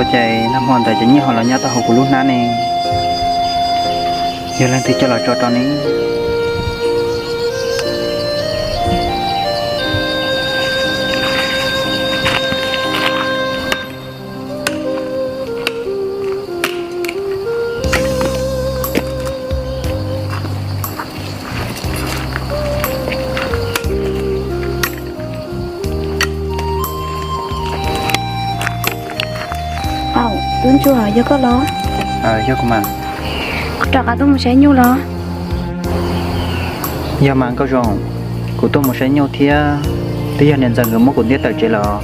Ua cas nag hmo ntawd cov nyiaj ho los nyob tau hauv kuv lub hnab ne? Yog leej twg coj los tso rau ne? Au, tub ntsuag, yog koj los? Yog kuv mas. Rov qab tuaj mus saib nyuj los? Yog mas Nkauj Zoo, kuv tuaj mus saib nyuj thiab, twb yog niam ntxawm nkawd muab kuv ntiab tawm tsev los.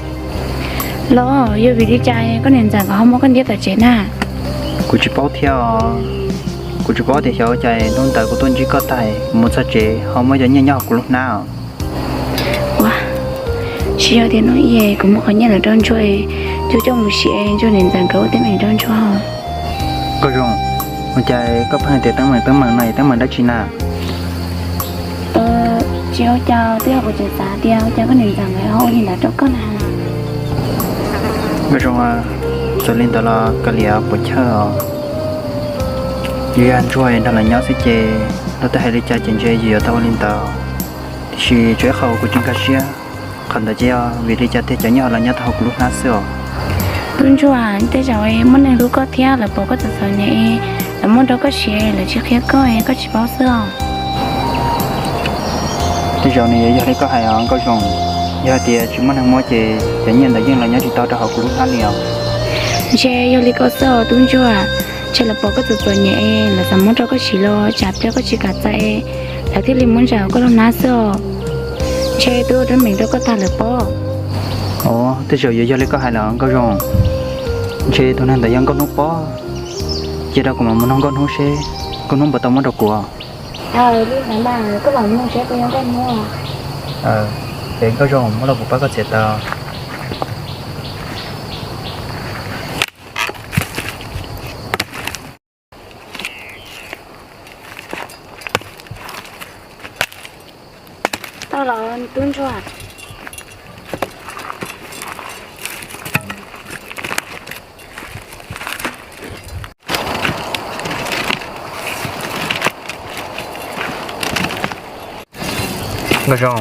Los yog vim li cas koj niam ntxawm nkawd ho muab koj ntiab tawm tsev na? Kuv tsis paub thiab os. Kuv tsis paub tias xyov ua cas hnub ntawd kuv tuaj ntsib koj tag, kuv mus txog tsev ho muab cov nyiaj nyob hauv kuv lub hnab os. Ua, tsis yog tias hnub ib kuv muab qhov nyiaj ntawd rau ntsuag, ntsuag coj mus siv, ntsuag niam ntxawm nkawd ua teeb meem rau ntsuag. Nkauj Zoo, ua cas koj pheej hais tias teeb meem teeb meem no es teeb meem dab tsi na? Tsis ua cas, twb yog kuv tseem xav tias ua cas koj niam ntxawm nkawd ho ua li ntawd rau koj na. Nkauj Zoo, txawm li ntawd los kav liam, puas chawj os. Yus yog ntsuag nrog lawv nyob xwb ces luag twb hais li cas ces ntshe yus yuav tau ua li ntawd. Tiam sis tshuav ib qho kuv tsis nkag siab, qhov ntawd ces yog vim li cas tiag cov nyiaj ho los nyob tau hauv kuv lub hnab xwb os. Tub ntsuag, tej zaum muaj neeg hlub koj thiab lawv pom koj txom txom nyem, lawv muab rau koj siv, lawv tsis qhia koj, koj tsis paub xwb os. Tej zaum nws yuav yog li koj hais os Nkauj Zoo. Yog hais tias tsis muaj neeg muab ces cov nyiaj ntawd yeej los nyob tsis tau rau hauv kuv lub hnab li os. Ntshe yog li koj xwb os tub ntsuag. Ntshe lawv pom koj txom txom nyem, lawv xav muab rau koj siv los tsam pliag koj tsis kam txais, lawv thiaj li muab ntsaws hauv koj lub hnab xwb os. Ntshe twb ua teeb meem rau koj tag lawm pob. Os, tej zaum yuav yog li koj hais lawm Nkauj Zoo. Ntshe tus neeg ntawd yog Nkauj Hnub pob. Cia rau kuv mam mus nug Nkauj Hnub seb Nkauj Hnub puas tau muab rau kuv. Li ntawd mas koj mam mus nug seb puas yog Nkauj Hnub. Es Nkauj Zoo, muab los kuv pab koj txiav tau. Tau los tub ntsuag. Nkauj Zoo,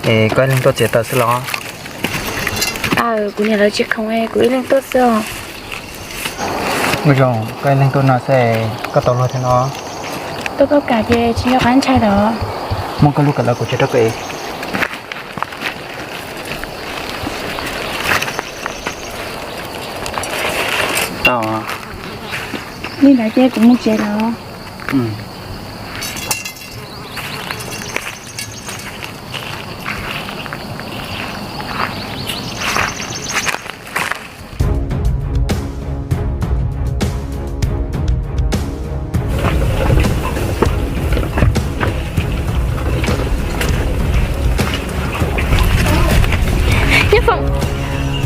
es koj ib leeg tuaj txiav taws xwb los? Aw, kuv niam lawv tsis khoom es kuv ib leeg tuaj xwb os. Nkauj Zoo, koj ib leeg tuaj no xwb es koj tau luag thiab no? Tuaj kauj kam ces tsis nco qab ntshai lawm. Muab koj lub kawm los kuv tso rau koj es. Tau. Li ntawd ces kuv mus tsev lawm.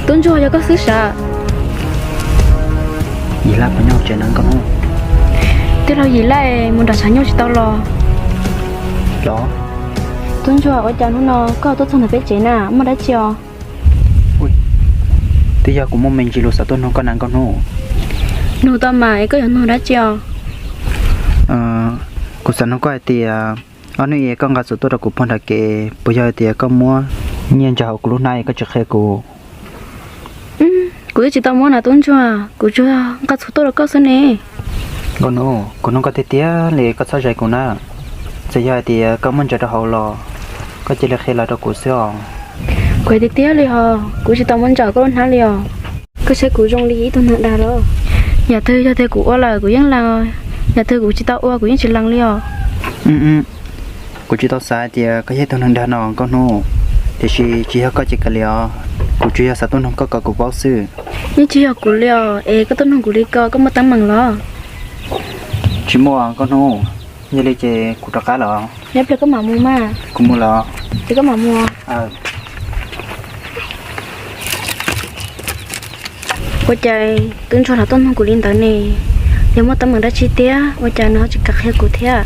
Tub ntsuag, yog koj xwb sav? Yim Laj puas nyob tsev na Nkauj Hnub? Twb laug Yim Laj mus nram tshav nyuj tsis tau los. Los. Tub ntsuag, ua cas hnub no koj tuaj txog ntawm peb tsev na, muaj dab tsi os? Twb yog kuv muaj me ntsis lus xav tuaj nug koj na Nkauj Hnub. Nug tau mas, es koj yuav nug dab tsi os? Kuv xav nug koj hais tias, ob hnub es koj nqa txhuv tuaj rau kuv pog nram kev, puas yog hais tias koj muab nyiaj ntsaws hauv kuv lub hnab es koj tsis qhia kuv? Kuv twb tsis tau muab na tub ntsuag, kuv tsuas nqa txhuv tuaj rau koj xwb ne. Nkauj Hnub, kuv nug koj tiag tiag li, koj txhob zais kuv na. Txawm yog hais tias koj muab ntsaws rau hauv los, koj cia li qhia los rau kuv xwb os. Kuv hais tiag tiag li hos, kuv tsis tau muab ntsaws koj lub hnab li os. Koj saib kuv zoo li ib tug neeg dag los? Yam twg yog tias kuv ua lawm kuv yeej lees, yam twg kuv tsis tau ua kuv yeej tsis lees li os. Kuv tsis tau xav hais tias koj yog ib tug neeg dag no Nkauj Hnub, tiam sis tsis yog koj ces kav liam os, kuv tsuas yog xav tuaj nug koj kom kuv paub xwb. Yeej tsis yog kuv li os, es koj tuaj nug kuv li ko koj muaj teeb meem los? Tsis muaj Nkauj Hnub, yog li ces kuv rov qab lawm. Nyob pliag koj mam mus mas. Kuv mus lawm. Ces koj mam mus. Ua cas tub ntsuag los tuaj nug kuv li ntawd ne? Yog muaj teeb meem dab tsi tiag ua cas nws ho tsis kam qhia kuv thiab?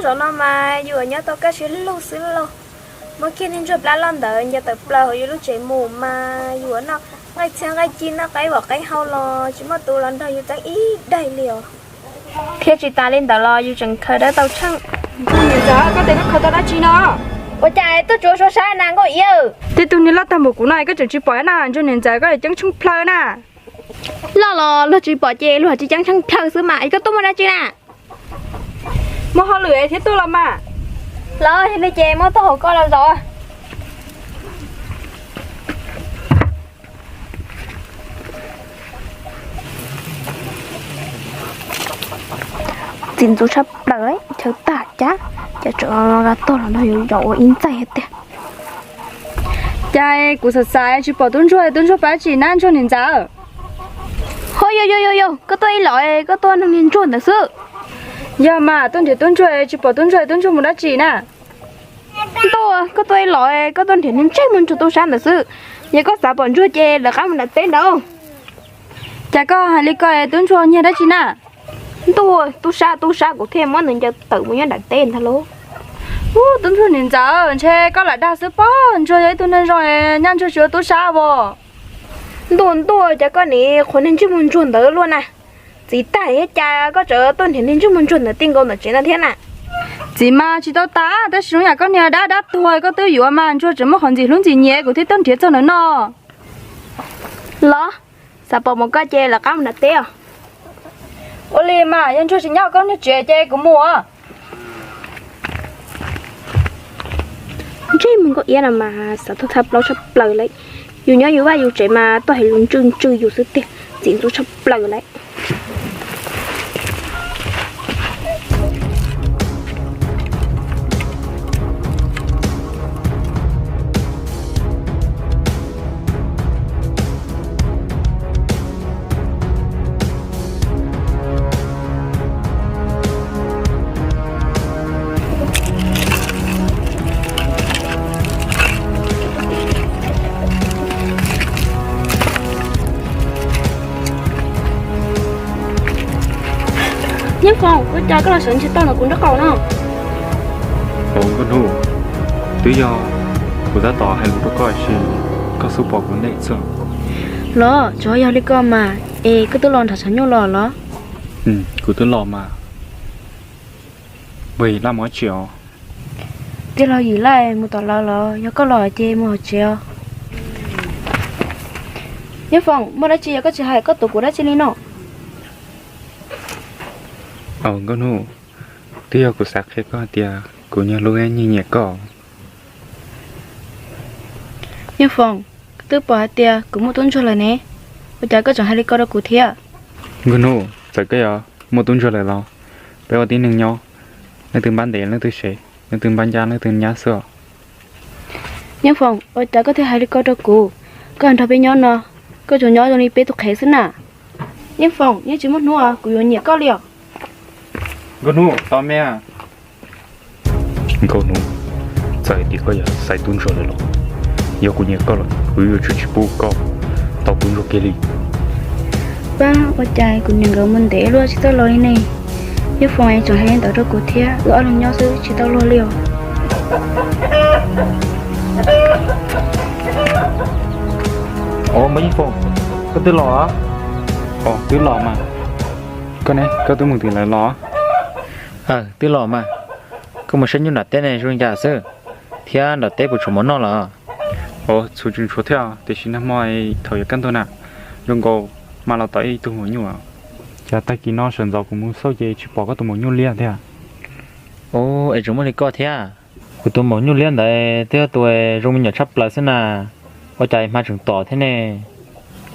Zaum no mas yus Nyob tau kaj siab lug xwb lauj. Muab kiag niag ntsuag plab loj ntawd ncaws tawm plaws hauv yus lub tsev mus mas yus ua noj nqaij txhiab nqaij ci, noj qeeb vom qeeb hau los tsis muaj tus los nrog yus txeeb ib daig li os. Thiab tsis tas li ntawd los yus tseem khaws dawb tau tsheej. Ntsuag niam ntxawm, koj tias koj khaws tau dab tsi no? Ua cas tuaj tsuav suab sab na Nkauj Iab? Tej tug niag loj tag npaum kuv no koj tseem tsis pom na, ntsuag niam ntxawm koj ceeb tsheej plhaw na. Loj los luag tsis pom ces luag tsis ceeb tsheej plhaw xwb mas, es koj tuaj muaj dab tsi na? Muaj hauj lwm thiab tuaj los mas. Los yog li ces muab tuaj hauv koj los zov. Txiv ntxub tshaj plaws, chaw tag cas, cas tseem tuaj los nrog yus zov ua ib ntxaig tiag. Cas kuv xav xav tsis pom tub ntsuag, tub ntsuag pab tsim na ntsuag niam ntxawm. Ho yog yog yog yog, koj tuaj ib los koj tuaj nrhiav niag ntsuag ntawd xwb. Yog mas, tuaj nrhiav tub ntsuag tsis pom tub ntsuag, tub ntsuag mus dab tsi na? Ntuj, koj tuaj ib los koj tuaj nrhiav niag ntsej muag ntsuag tub sab ntawd xwb. Yog koj xav pom ntsuag ces lawv qab mus nram teb ntawd. Cas koj hais li ko, tub ntsuag nyiag dab tsi na? Ntuj, tub sab tub sab kuv thiaj muab nws ncaws tawm mus nyob nram teb ntag lauj. Ub, tub ntsuag niam ntxawm, ntshe koj lam dag xwb pob, ntsuag yog ib tug neeg zoo, nyaj ntsuag tsis ua tub sab as. Ntuj ntuj, cas koj nim qhuas niag ntsej muag ntsuag ntawd luaj na. Txiv tag thiab cas koj tseem tuaj nrhiav niag ntsej muag ntsuag ntawd ti nkaus ntawm tsev no thiab na? Txiv mas tsis tau tas, tab sis zoo yam koj niag dab dab tuag koj twb yuav mas ntsuag tseem muaj qhov ntxim hlub ntxim nyiam kuv thiaj tuaj nrhiav txog ntawm no. Los, xav pom mus koj ces lawv qab mus nram teb os. Ua li mas yog ntsuag tsis nyob koj niag tsev ces kuv mus os. Ntsej muag Nkauj Iab no mas xav tuaj thaj plaub tshaj plaws lawm. Yus nyob yus vaj yus tsev mas tuaj hais lus ntswj ntswj yus xwb tiag, txiv ntxub tshaj plaws lawm. Nyiaj Foom, ua cas koj los sawv ntsug tau ntawm kuv nraub qaum no? Au Nkauj Hnub, twb yog kuv tab tom hais lus rau koj sis koj xub pom kuv ntej xwb. Los tsuav yog li ko mas, es koj twb los nrhiav tshav nyuj los los? Kuv twb los mas. Npawg Yim Laj mus dab tsi os? Tij laug Yim Laj mus tom lawv los, yog koj los ces mus hauv tsev os. Nyiaj Foom, muaj dab tsi yog koj tsis hais koj tuav kuv dab tsi li no? Au Nkauj Hnub, twb yog kuv xav qhia koj hais tias kuv nyiag hlub nyiag nyiam koj. Nyiaj Foom, koj twb pom hais tias kuv muaj tub ntsuag lawm ne, ua cas koj tseem hais li ko rau kuv thiab? Nkauj Hnub, txawm koj yuav muaj tub ntsuag lawm los peb ua tib neeg nyob, leej twg npab ntev leej twg sev, leej twg npab ncab leej twg nyab xwb os. Nyiaj Foom, ua cas koj thiaj hais li ko rau kuv? Koj nrog peb nyob no, koj tsuas nyob zoo li peb tus qhev xwb na. Nyiaj Foom, yeej tsis muaj hnub kuv yuav nyiam koj li os. Nkauj Hnub, tau me. Nkauj Hnub, txawm hais tias koj yuav xaiv tub ntsuag lawm los, yog kuv nyiam koj lawm kuv yuav tsum tsis pub koj tau tub ntsuag kiag li. Pab, ua cas kuv niam nkawd mus ntev luaj tsis tau los li ne? Nyiaj Foom tseem hais li ntawd rau kuv thiab, wb ob leeg nyob xwb tsis tau luag li os. Ua, Npawg Yeej Foom, koj twb los? Ua, twb los mas. Koj ne, koj twb mus tim lawv los? Twb los mas. Koj mus saib nyuj nram teb ne zoo li cas xwb, thiab nram teb puas tshuav mov noj los? Ua, txhua tseem tshuav thiab, tiam sis nag hmo thaum yuav kaj ntug na, zoo nkaus mas los tom ib tug maum nyuj. Cas tag kis no sawv ntxov kuv mus xauj ces tsis pom koj tus maum nyuj liab thiab. Ua, es tseem muaj li koj thiab. Kuv tus maum nyuj liab ntawd twb yog tus zoo me nyuam tshaj plaws xwb na, ua cas hma tseem tom thiab ne?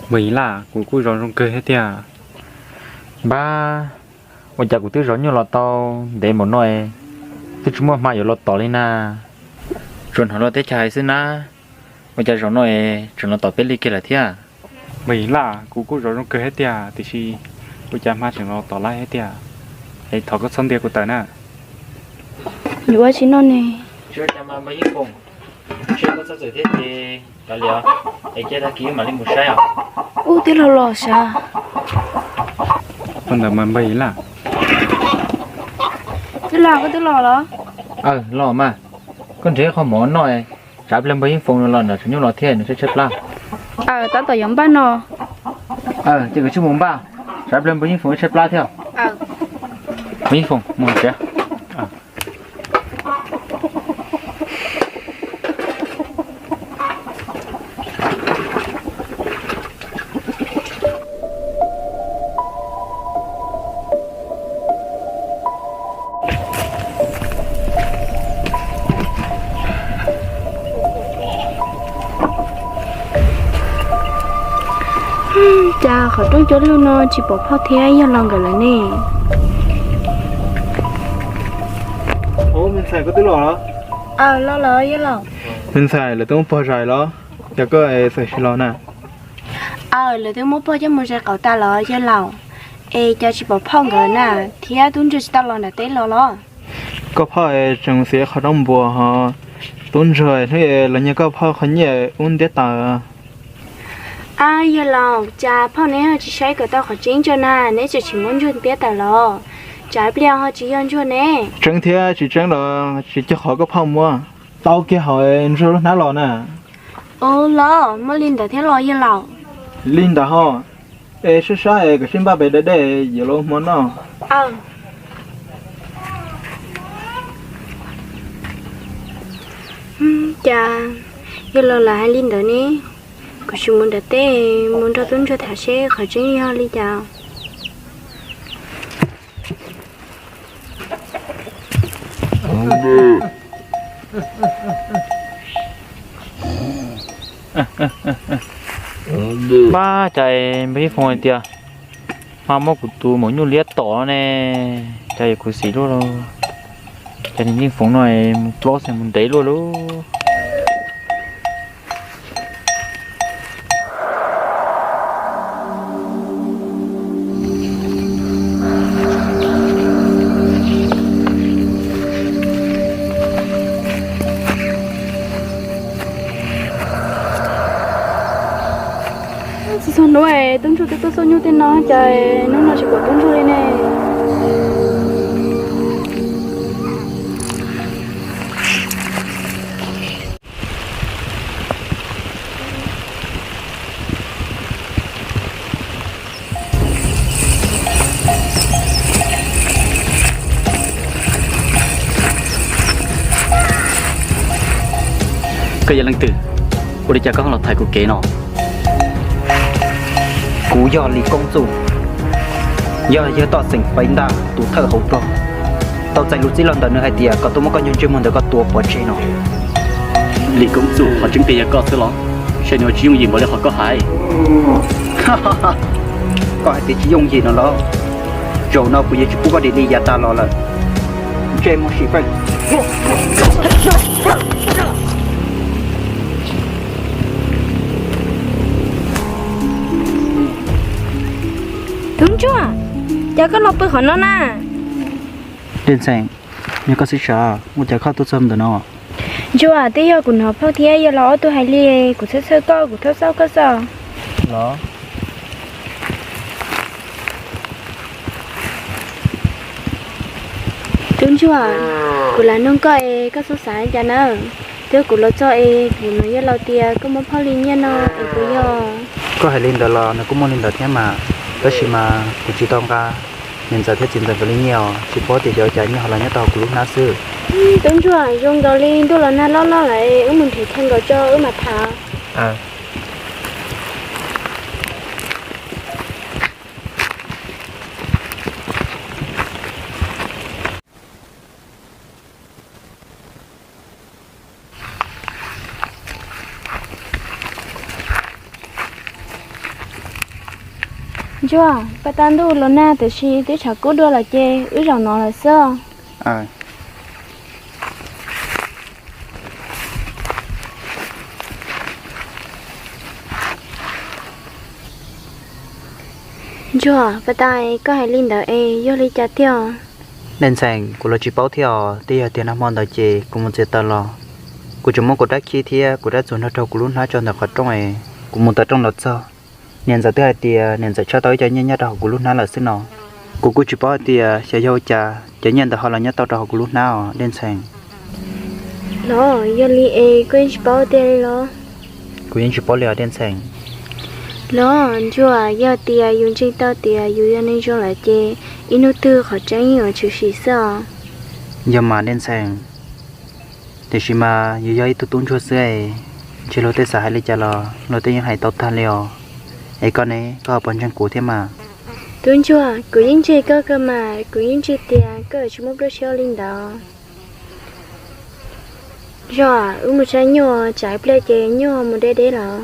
Npawg Yim Laj, kuv kuj zov zoo kawg thiab tiag. Npab, ua cas kuv twb zov nyuj los tau ntev npaum no, twb tsis muaj hma yuav los tom li na. Tsuas hnov luag teb chaws hais xwb na, ua cas zaum no es tseem los tom peb li kiag lawm thiab? Npawg Yim Laj, kuv kuj zov zoo kawg thiab tiag, tiam sis ua cas hma tseem los tom lawm thiab tiag. Es thov koj txhob ntiab kuv tawm na. Yuav ua tsis noj ne. Tsis ua cas mas Npawg Yeej Foom, ntshe koj txhob txwm thiab ces kav liam, es cia tag kis mam li mus saib os. Ub, tij laug los sav. Ua ntawd mas Npawg Yim Laj. Tij laug, koj twb los los? Aw, los mas, koj nrhiav qho mov noj, tsam pliag npawg Yeej Foom no los nram tshav nyuj los thiab nws tshaib tshaib plab. Aw, tab tom yuav npaj no. Aw, ces koj sim mus npaj, tsam pliag npawg Yeej Foom tshaib plab thiab. Npawg Yeej Foom, mus tsev. Cas qhov rooj cuab lug no tsis pom Phauj thiab Yawg Laus nkawd lawm ne? Me ntxhais, koj twb los los? Aw, los los Yawg Laus. Me ntxhais, lawv twb muab pog zais los? Cas koj es txawm tsis los na? Aw, lawv twb muab pog coj mus zais qaum tas los Yawg Laus. Es cas tsis pom Phauj nkawd na, thiab tub ntsuag tsis tau los nram teb los los? Koj phauj es tseem xiv qhov rooj npuas ho, tub ntsuag hnub los nyiag koj phauj qhov nyiaj ub ntiab taws. Ab, Yawg Laus, cas phauj neb tsis saib kom tau qhov tseeb tso na, neb tseem tsis muab ntsuag ntiab taws los? Tsam pliag ho tsis yog ntsuag ne. Tseeb thiab tsis tseeb los tsis cog qhov koj phauj muab, tau kiag hauv ntsuag lub hnab los na. Ua los muaj li ntawd thiab los Yawg Laus? Li ntawd ho, es sab sab es kom sib npaj pem deb deb yuav los ua hmo noj. Cas Yawg Laus lam hais li ntawd ne? Kuv sim mus nram teb mus nrog tub ntsuag tham seb qhov tseeb yog li cas. Pab, cas npawg Yeej Foom hais tias mas muab kuv tus maum nyuj liab tom ne, cas yuav khuv xim luaj li. Cas nws Yeej Foom no mus plob xwb mus ntev luaj li. Txog hnub es tub ntsuag twb tuaj xauj nyuj tej no, cas hnub no tsis pom tub ntsuag li ne? Koj yog leej twg? Ua li cas koj ho los thaiv kuv kev no? Kuv yog Lis Koob Txuj, yog yawg toj xeem Paiv Ntaj tus thawj hauv rog. Tau txais lus txib los ntawm nws hais tias kom tuaj muab koj nyuag ntsej muag ntawm koj tua pov tseg no. Lis Koob Txuj, qhov tseeb tiag yog koj xwb los? Saib nws ua tsis yooj yim npaum li qhov koj hais. Koj hais tias tsis yooj yim no los? Zaum no kuv yuav tsis pub koj dim li yav tas los lawm. Ntsej muag sim feej. Tub ntsuag, cas koj los pw qhov no na? Dej Ntxhee, yog koj xwb sav, ua cas koj tuaj txog ntawm no? Ntsuag, twb yog kuv hnov phauj thiab yawg laus ob tug hais li, kuv txhawj txhawj koj, kuv thov xauj koj xwb. Los? Tub ntsuag, kuv lam nug koj es koj xav xav li cas na? Twb kuv los txog es kuv hnov yawg laus tias koj muab phauj li nyiaj no es puas yog? Koj hais li ntawd los nws kuj muaj li ntawd thiab mas, tab sis mas kuv tsis tau nqa niam ntxawm thiab txiv ntxawm nkawd li nyiaj os, tsis paub tias xyov ua cas nyiaj ho los nyob tau hauv kuv lub hnab xwb. Tub ntsuag, zoo nkaus li ntuj los nag loj loj lawm, wb mus nrhiav chaw nkaum tso wb mam tham. Ntsuag, pas tas ntuj los nag tiam sis twb tshav kub dua lawm ces wb zaum no lawm xwb. Ntsuag, pas tas koj hais li ntawd es yog li cas tiag? Dej Ntxhee, kuv los tsis paub thiab os, twb yog tias nag hmo ntawd ces kuv mus txiav taws los, kuv tseem muab kuv rab khib thiab kuv rab txuas nrog rau kuv lub hnab tso ntawm qhov rooj es kuv mus tav rooj los txog. Niam ntxawm twb hais tias niam ntxawm tshaj tau ib co nyiaj nyob rau hauv kuv lub hnab lawm xwb no. Kuv kuj tsis paub hais tias xyov yog ua cas cov nyiaj ntawd ho los nyob tau rau hauv kuv lub hnab os Dej Ntxhee. Los yog li es koj yeej tsis paub tiag li los? Kuv yeej tsis paub li os Dej Ntxhee. Los Ntsuag, yog tias yus ntseeg tau tias yus yog neeg zoo lawm ces ib hnub twg qhov tseeb yeej yuav tshwm sim xwb os. Yog mas Dej Ntxhee, tiam sis mas yus yog ib tug tub ntsuag xwb, ntshe luag tej xav hais li cas los luag tej yeej hais tau tag li os. Es koj ne, koj ho puas ntseeg kuv thiab mas? Tub ntsuag, kuv yeej ntseeg koj kawg mas, kuv yeej ntseeg tias koj yuav tsis muaj pluaj siab ua li ntawd. Zog, wb mus saib nyuj, tsam ib pliag ces nyuj mus deb deb lawm.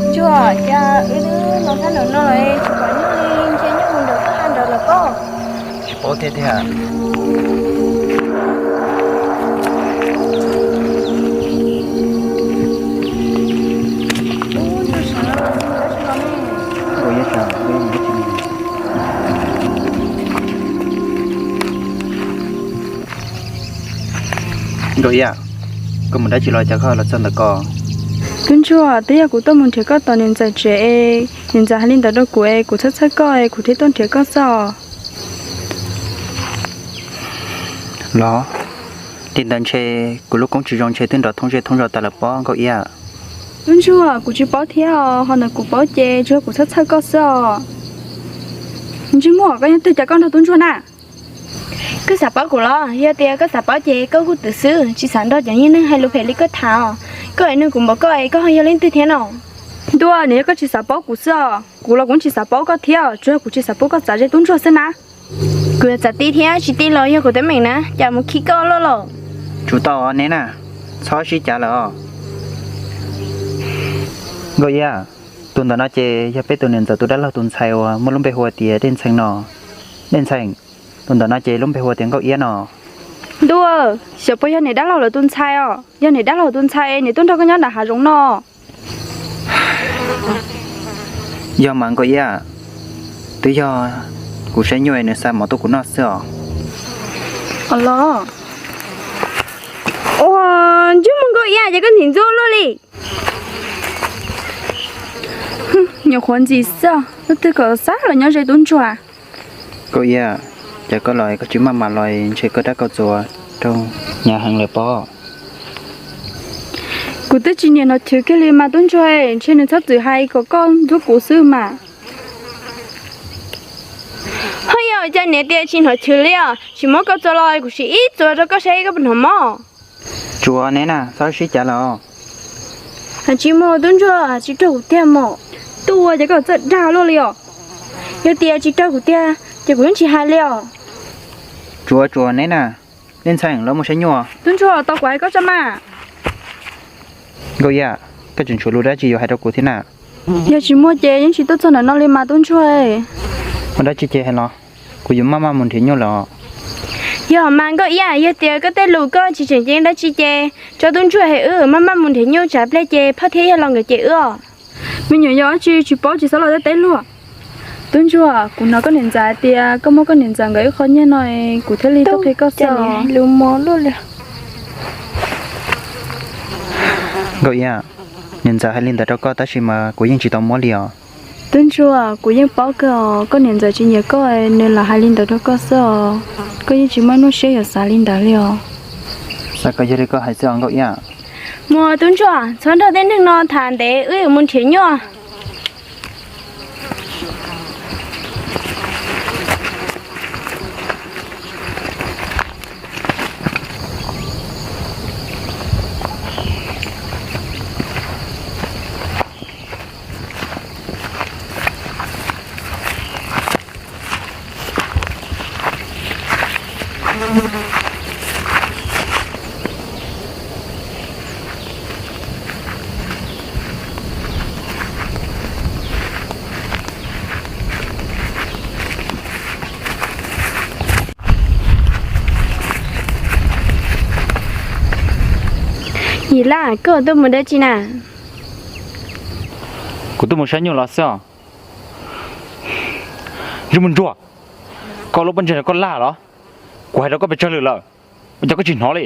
Ntsuag, cas wb twb los txog nram no lawm tsis pom nyuj li, ntshe nyuj mus nraum kwj ha nraud lawm pob. Tsis paub tiag tiag. Nkauj Iab, koj mus dab tsi los cas koj los txog ntawm ko? Tub ntsuag, twb yog kuv tuaj mus nrhiav koj tom niam ntxawm tsev es niam ntxawm hais li ntawd rau kuv es kuv txhawj txhawj koj es kuv thiaj tuaj nrhiav koj xwb os. Los, li ntawd ntshe kuv lub koob tsis zoo ntshe twb nrov thoob zej thoob zos tas lawm pob Nkauj Iab. Tub ntsuag, kuv tsis paub thiab os, ho ntawm kuv paub ces tsuas yog kuv txhawj txhawj koj xwb os. Ntsej muag, koj yog twg cas koj nrog tub ntsuag na? Koj xav paub kuv los? Yog tias koj xav paub ces koj kuj twm xwb, tsis xav nrog cov niag neeg hais lus phem li koj tham os. Koj es nug kuv npaum koj es koj ho yog leej twg thiab no? Ntuj, nws yog koj tsis xav paub kuv xwb os, kuv los kuv tsis xav paub koj thiab, tsuas yog kuv tsis xav pub koj txav ze tub ntsuag xwb na. Kuv yuav txav ti thiab tsis ti los yog kuv teeb meem na, cas mus khi koj loj los. Tsum tau neb na, txhob sib cav lawm os. Nkauj Iab, tus ntawm no ces yog peb tus niam ntxawm tus dab laug tus ntxhais uas muaj lub npe hu ua tias Dej Ntxhee no. Dej Ntxhee, tus ntawm no ces lub npe hu ua tias Nkauj Iab no. Ntuj, xyov puas yog niam dab laug lawv tus ntxhais os, yog niam dab laug tus ntxhais nws tuaj nrog koj nyob nram hav zoov no. Yog mas Nkauj Iab, twb yog kuv saib nyuj nws xa mov tuaj kuv noj xwb os. Los, ua, ntsej muag Nkauj Iab ces koj ntxim ntxub luaj li. Nyuam qhuav ntxim xwb, leej twg kom xav los nyob ze tub ntsuag. Nkauj Iab, cas koj los koj tsis maj mam los ntshe koj dab koj txuas rau hnyav heev lawm pob. Kuv twb tsis niam hnov chwv kiag li mas tub ntsuag, ntshe nws txhob txwm hais kom koj ntxub kuv xwb mas. Ho yog cas niam tias tsis hnov chwv li os, tsis muab koj txuas los kuv sim ib txuas rau koj saib koj puas hnov mob. Tsuas neb na, txhob sib cav lawm. Hais tsis mus tub ntsuag, tsis raug kuv tiag mas. Tuaj ua ces koj txawj dag luaj li os. Yog tias tsis raug kuv tiag ces kuv yeej tsis hais li os. Tsuas tsuas neb na, Dej Ntxhee, los mus saib nyuj. Tub ntsuag, tau kuv hais koj tso mas. Nkauj Iab, koj tseem tshuav lus dab tsi yuav hais rau kuv thiab na? Yog tsis muaj ces yeej tsis tuaj txog ntawm no li mas tub ntsuag. Muaj dab tsi ces hais los, kuv yuav maj maj mus nrhiav nyuj lawm os. Yog mas Nkauj Iab, yog tias koj tej lus koj tsis tseem ceeb dab tsi ces tso tub ntsuag es wb maj maj mus nrhiav nyuj tsam pliag ces phauj thiab yawg los nkawd cem wb os. Me nyuam yaus dab tsi tsis paub tsis txhob los teb teb luag. Tub ntsuag, kuv hnov koj niam ntxawm hais tias koj muab koj niam ntxawm nkawd ib qho nyiaj no, kuv thiaj li tuaj qhia koj xwb. Nkauj Iab, niam ntxawm hais li ntawd rau koj tab sis mas kuv yeej tsis tau muab li os. Tub ntsuag, kuv yeej paub kawg os, koj niam ntxawm tsis nyiam koj, nws lam hais li ntawd rau koj xwb os. Koj yeej tsis muaj nuj siab yuav xav li ntawd li os. Xav kom yog li koj hais xwb os Nkauj Iab. Mus tub ntsuag, txhob nrog tej neeg no tham ntev, wb yuav mus nrhiav nyuj. Yim Laj, koj tuaj mus dab tsi na? Kuv tuaj mus saib nyuj los xwb os. Ntsej muag ntsuag, koj lub pob ntseg no koj lag los? Kuv hais rau koj pes tsawg lwm lawm, ua cas koj tsis hnov li?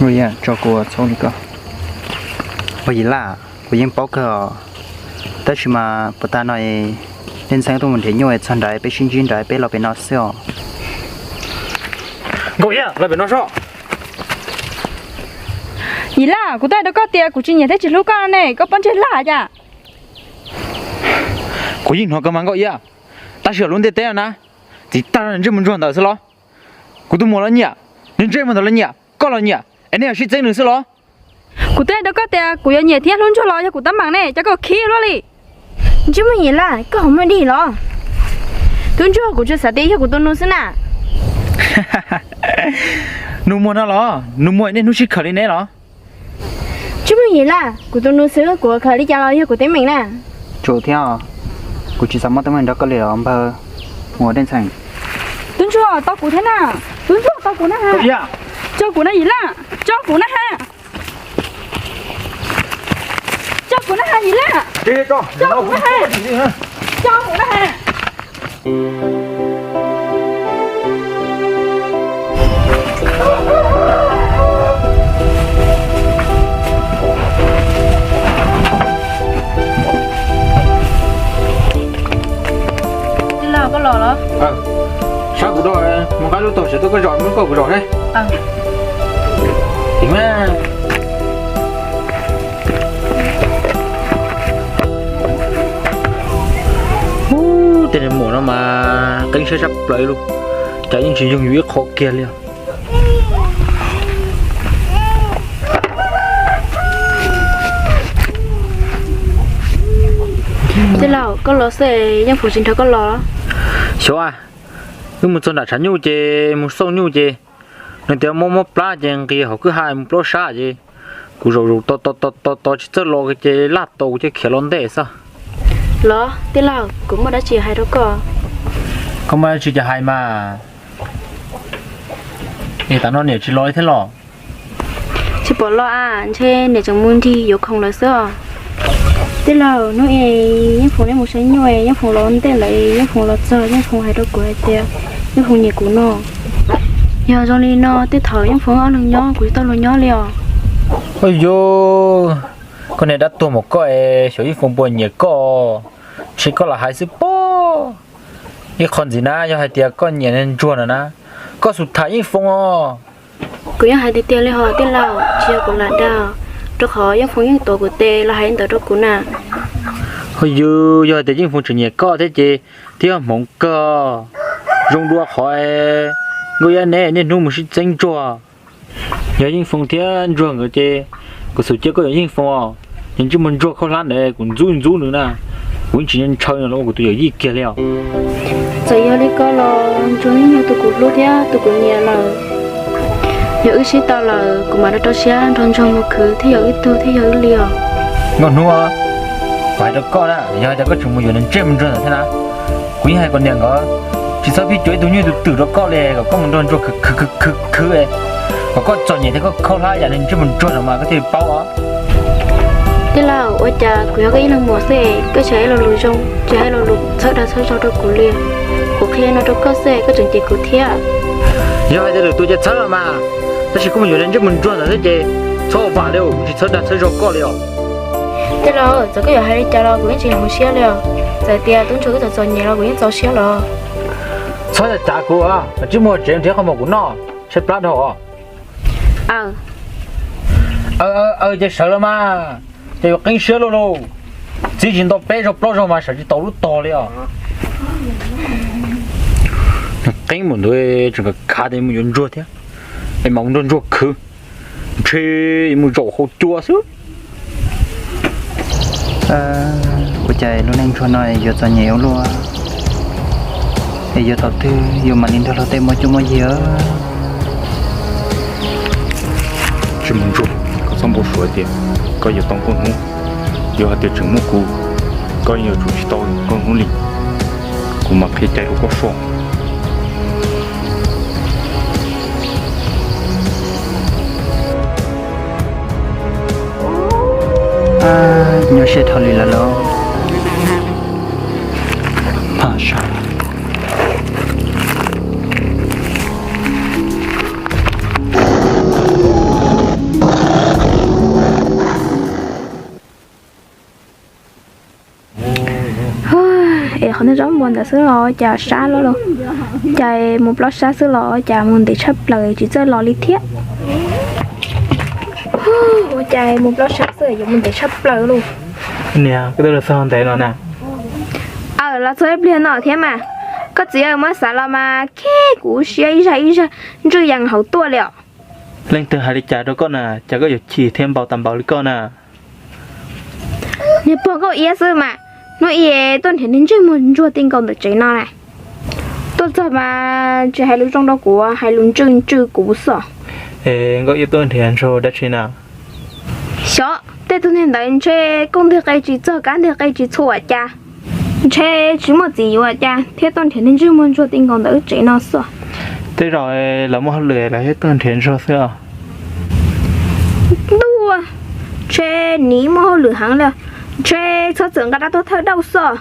Tso kuv txhob li ko. Ua Yim Laj, kuv yeej paub kawg os, tab sis mas puas tag no Dej Ntxhee tuaj mus nrhiav nyuj txog nrad peb sib ntsib nrad peb los pem no xwb os. Nkauj Iab, los pem no sob. Yim Laj, kuv twb hais rau koj tias kuv tsis nyiam thiab tsis hlub koj ne, koj pob ntseg lag cas? Kuv yeej hnov koj mas Nkauj Iab, tab sis lub ntiaj teb no na, txiv tag ntsej muag ntsuag ntawd xwb los? Kuv tus muam los nyiam, nws ntsej muag ntawd los nyiam, koj los nyiam, es nej yuav sib txeeb nws xwb los? Kuv twb hais rau koj tias kuv yuav nyiam thiab hlub Ntsuag los yog kuv tab meeg ne, cas koj khib luaj li. Ntsej muag Yim Laj, koj ho muaj dig los? Tub Ntsuag, kuv tsuas xav tias yog kuv tus nus xwb na. Nus muag no los? Nus muag niaj hnub sib khawm li neb los? Ntsej muag Yim Laj, kuv tus nus xwb kuv khawm li cas los yog kuv teeb meem na. Tsum thiab, kuv tsis xav muaj teeb meem nrog koj li os npawg. Mus Dej Ntxhee. Tub Ntsuag, tau kuv thiab na. Tub Ntsuag, tau kuv na ha. Tso kuv na Yim Laj, tso kuv na ha. Tso kuv na ha Yim Laj. Tso kuv na ha. Tso kuv na ha. Tij laug, koj los los? Sab kuv do mus nqa lub tog sawv tuaj koj zos, muab koj kuv zos thiab. Ub, tej niag muam no mas qeeb siab sab plaws li, cas yeej tsis yoog yus ib qho kiag li os. Tij laug, koj los xwb, Yeej Foom tsis nrog koj los? Xyov, wb mus txog nram tshav nyuj ces mus xauj nyuj ces nws tias muab muab plab ces nqis hauv kwj ha mus plaub sab ces kuv zaum zaum tos tos tos tos tsis txawj los ces laj tau kuv thiaj khiav los ntej xwb. Los tij laug, kuv muaj dab tsi hais rau koj. Koj muaj dab tsi ces hais mas. Es tav no niam tsis los li thiab los? Tsis pom los a, ntshe niam tseem mus nrig yuav khoom lawm xwb os. Tij laug, hnub es Yeej Foom neb mus saib nyuj, Yeej Foom los ntej lawm, Yeej Foom los txog, Yeej Foom hais rau kuv hais tias Yeej Foom nyiam kuv no. Yog zoo li no tej thaum Yeej Foom ob leeg nyob kuv tsis tau luag nyob li os. Ua yus, koj niag dab tuag mus koj es xyov Yeej Foom puas nyiam koj, ntshe koj lam hais xwb pob. Ib qho ntxiv na yog hais tias koj nyiam Ntsuag no na, koj xub tham Yeej Foom os. Kuv yeej hais tiag tiag li hos tij laug, tsis yog kuv lam dag, rau qhov Yeej Foom yeej tuav kuv tes los hais li ntawd rau kuv na. Ua yus, yog hais tias Yeej Foom tseem nyiam koj thiab ces thiab hmoov kawg, zoo dua qhov Nkauj Iab neb niaj hnub mus sib txeeb Ntsuag. Yog Yeej Foom thiab Ntsuag nkawd ces kuv xub cia koj yuav Yeej Foom os. Nws ntsej muag Ntsuag khaub hlab ntawd kuv ntxub ntxub nws na, kuv yeej tsis ntshaw nws los ua kuv tus yawm yij kiag li os. Txawm yog li ko los Ntsuag yeej yog tus kuv hlub thiab tus kuv nyiam lawm. Yog wb sib tau lawm kuv mam rau rau siab nrog Ntsuag mus khwv thiaj yog wb tug thiaj yog wb li os. Nkauj Hnub, kuv hais rau koj na, yog hais tias koj tseem mus yuav nws ntsej muag Ntsuag ntawd thiab na, kuv yeej hais kom niam nkawd tsis txhob pheej cuab ib tug nyuj tus twm rau koj li, kom koj mus nrog Ntsuag khwv khwv khwv khwv, kom koj txom nyem thiab koj khaub hlab yam nws ntsej muag Ntsuag no mas koj thiaj paub os. Tij laug, ua cas kuv yog koj ib leeg muam xwb, koj tsis hais lo lus zoo, tsis hais lo lus txhawb dag txhawb zog rau kuv li? Kuv qhia no rau koj xwb, koj tseem cem kuv thiab. Yog hais tias lwm tus ces txhawb los mas, tab sis koj mus yuav nws ntsej muag Ntsuag ntawd thiab ces txhob vam li, kuv tsis txhawb dag txhawb zog koj li os. Tij laug, txawm koj yuav hais li cas los kuv yeej tsis hmoov siab li os. Txawm tias tub Ntsuag twb txom txom nyem los kuv yeej txaus siab los. Txhob cav kuv, ntsej muag tsev nrhiav qhov muag kuv noj, tshaib plab dhau os. Aw, ces sawv los mas, ces yuav qeeb siab luaj lauj. Txiv tsis nto peb zaug plaub zaug mas sawv tsis tau lub tog li os. Qeeb mus ntawd tseem khav tias mus yuav Ntsuag thiab, es mam mus nrog Ntsuag khwv, ntshe mus zaum hauv cua xwb. Ua cas lub neej Ntsuag no yuav txom nyem ua luaj, es yuav thaum twg yuav mam li nrog luag tej muaj cuab muaj yig? Tsis mus Ntsuag, koj txhob npau suav tias koj yuav tau Nkauj Hnub. Yog hais tias tseem muaj kuv, koj yuav tsum tsis tau Nkauj Hnub li. Kuv mam qhia cai rau koj soj. Nyuaj siab dhau li lawm lauj. Pam sab. Nws zaub npua ntawd xwb los cas sab loj los, cas mus plaub sab xwb los cas mus ntev tshaj plaws tsis txawj los li thiab. Ua cas mus plaub sab xwb yuav mus ntev tshaj plaws los. Niam, koj twb los txog ntev no na. Aw, los txog ib pliag no thiab mas. Koj txiv, muab xav los mas khib kuv siab ib zag ib zag ntswj yees hauv tuaj li os. Leej twg hais li cas rau koj na, cas koj yuav chim thiab npau taws npaum li koj na? Niag pog Nkauj Iab xwb mas, hnub ib tuaj nrhiav niag ntsej muag ntsuag ti nkaus ntawm tsev no na. Tuaj txog mas tsis hais lus zoo rau kuv, hais lus ntswj ntswj kuv xwb. Es Nkauj Iab tuaj nrhiav ntsuag dab tsi na? Xyov, tej tug niag ntawd ntshe kuj nteg qe tsis txog, kab nteg qe tsis txhua cas, ntshe tsis muaj txiv yuav cas thiaj tuaj nrhiav niag ntsej muag ntsuag ti nkaus ntawm wb tsev no xwb. Tej zaum lawv muaj hauj lwm lawv thiaj tuaj nrhiav ntsuag xwb os. Ntuj, ntshe niv muaj hauj lwm heev li, ntshe txhob txwm nqa dab tuaj thawj dauj xwb.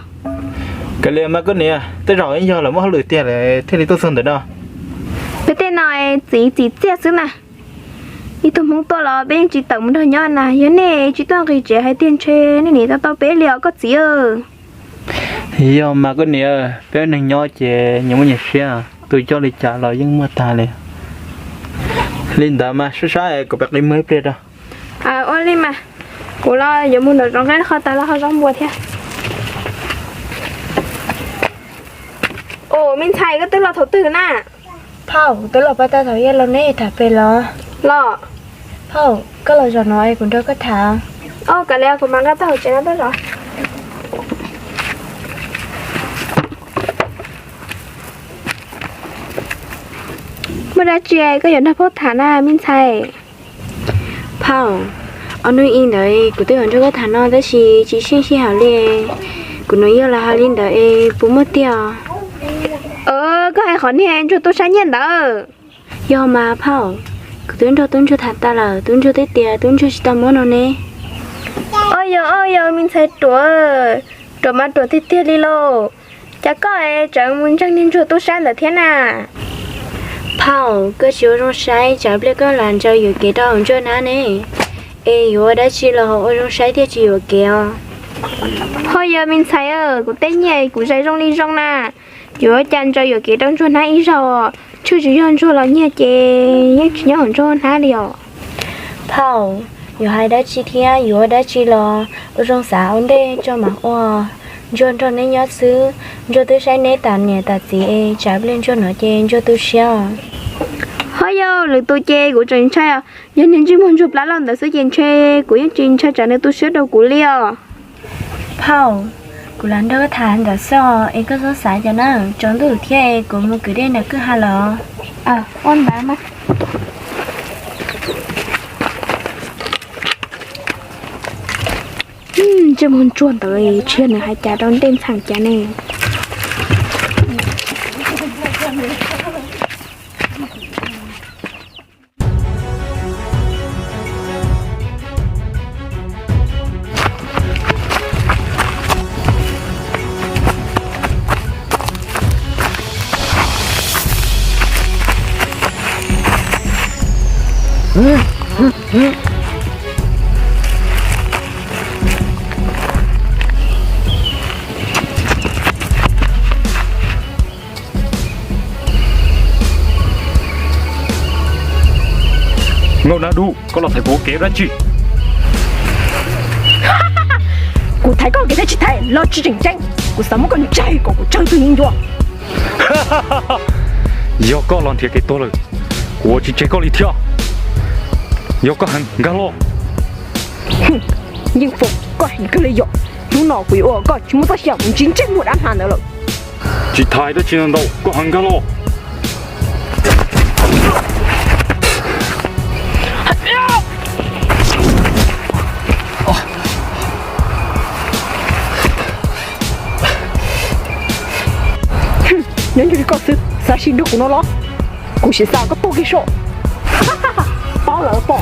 Kav liam mas koj niam, tej zaum yog lawv muaj hauj lwm tiag lawv thiaj li tuaj txog ntawm no. Peb tej no txiv txim txiaj xwb na. Ib tug Hmoob tuaj los peb yeej tsis tawm mus nrog nyob na, yog nej tsis tuaj nqis tsev hais tiag ntshe nej nim tau tau peb li os koj txiv. Yog mas koj niam, peb neeg nyob ces nyias muaj nyias siab, tus coj li cas los yeej muaj tag li. Li ntawd mas sab sab kuv pab qi muag ib pliag rau. Ua li mas, kuv los yuav mus nram zoov nqa qhov tas los ho zaub npua thiab. Ua, me ntxhais, koj twb los thaum twg na? Phauj, kuv twb los pab tag thaum yog los neb tham pem los. Los. Phauj, koj los zaum no es kuv nrog koj tham. Ua, kav liam, kuv mam nqa tau hauv tsev no tuaj zov. Muaj dab tsi koj yuav nrog phauj tham na me ntxhais? Phauj, ob hnub ib ntawd kuv twb yuav nrog koj tham no tab sis tsis tsheej sij hawm li. Kuv nus yog los hais li ntawd es puas muaj tiag? Koj hais qhov niag ntsuag tub saib nyiaj ntawd. Yog mas phauj, kuv twb nrog tub ntsuag tham tas lawm, tub ntsuag twb tias tub ntsuag tsis tau muab no ne. Ua yog, ua yog me ntxhais ruam, ruam mas ruam tiag tiag li lauj. Cas koj es tseem mus ntseeg niag ntsuag tub saib ntawd thiab na? Phauj, koj tsis ua zoo saib, tsam pliag koj lam ntsaws yuam kev rau hauv ntsuag hnab ne. Es yuav ua dab tsi los ua zoo saib thiaj tsis yuam kev os. Ho yog me ntxhais, kuv tej nyiaj kuv zais zoo li zoo na, yuav ua cas ntsaws yuam kev rau ntsuag hnab ib zaug, tshwj tsis yog ntsuag los nyiag ces yeej tsis nyob hauv ntsuag hnab li os. Phauj, yuav hais dab tsi thiab yuav ua dab tsi los ua zoo xav ua ntej tso mam ua. Ntsuag nrog neb nyob xwb, ntsuag twb saib neb tas niam tas txiv es tsam pliag ntsuag hnov ces ntsuag tu siab. Ho yog lwm tus ces kuv tseem ntshai, yog niag ntsej muag ntsuag plab loj ntawd xwb ces ntshe kuv yeej tsis ntshai tsam nws tu siab rau kuv li os. Phauj, kuv lam nrog koj tham ntawd xwb os, es koj txhob xav cas na, tsaus ntuj thiab es kuv mus kwv dej ntawm kwj ha lawm. Ua ntawd mas. Ntsej muag ntsuag ntawd tsis yog nws hais cas rau ntej ntxhais cas ne. Nkauj Nab Dub, koj los thaiv kuv kev dab tsi? Kuv thaiv koj kev thiab tsis thaiv los tsis tseem ceeb, kuv xav muab koj ntsaig kom kuv tsawg tug yeeb ncuab. Yog koj los nrhiav kev tuag lawm, kuv ua tsis tseg koj li thiab. Yog koj heev nkag los. Yeej foom koj heev kawg li yom. Hnub no kuv yuav ua koj tsis muaj txoj sia mus ntsib ntsej muag dab hma ntawd lawm. Tsis thaiv dab tsi ntau, koj heev nkag los. Nyob ntshe li koj xwb xav sim nrog kuv no los? Kuv sim xa koj tuag kiag soj. Paub lawm pom.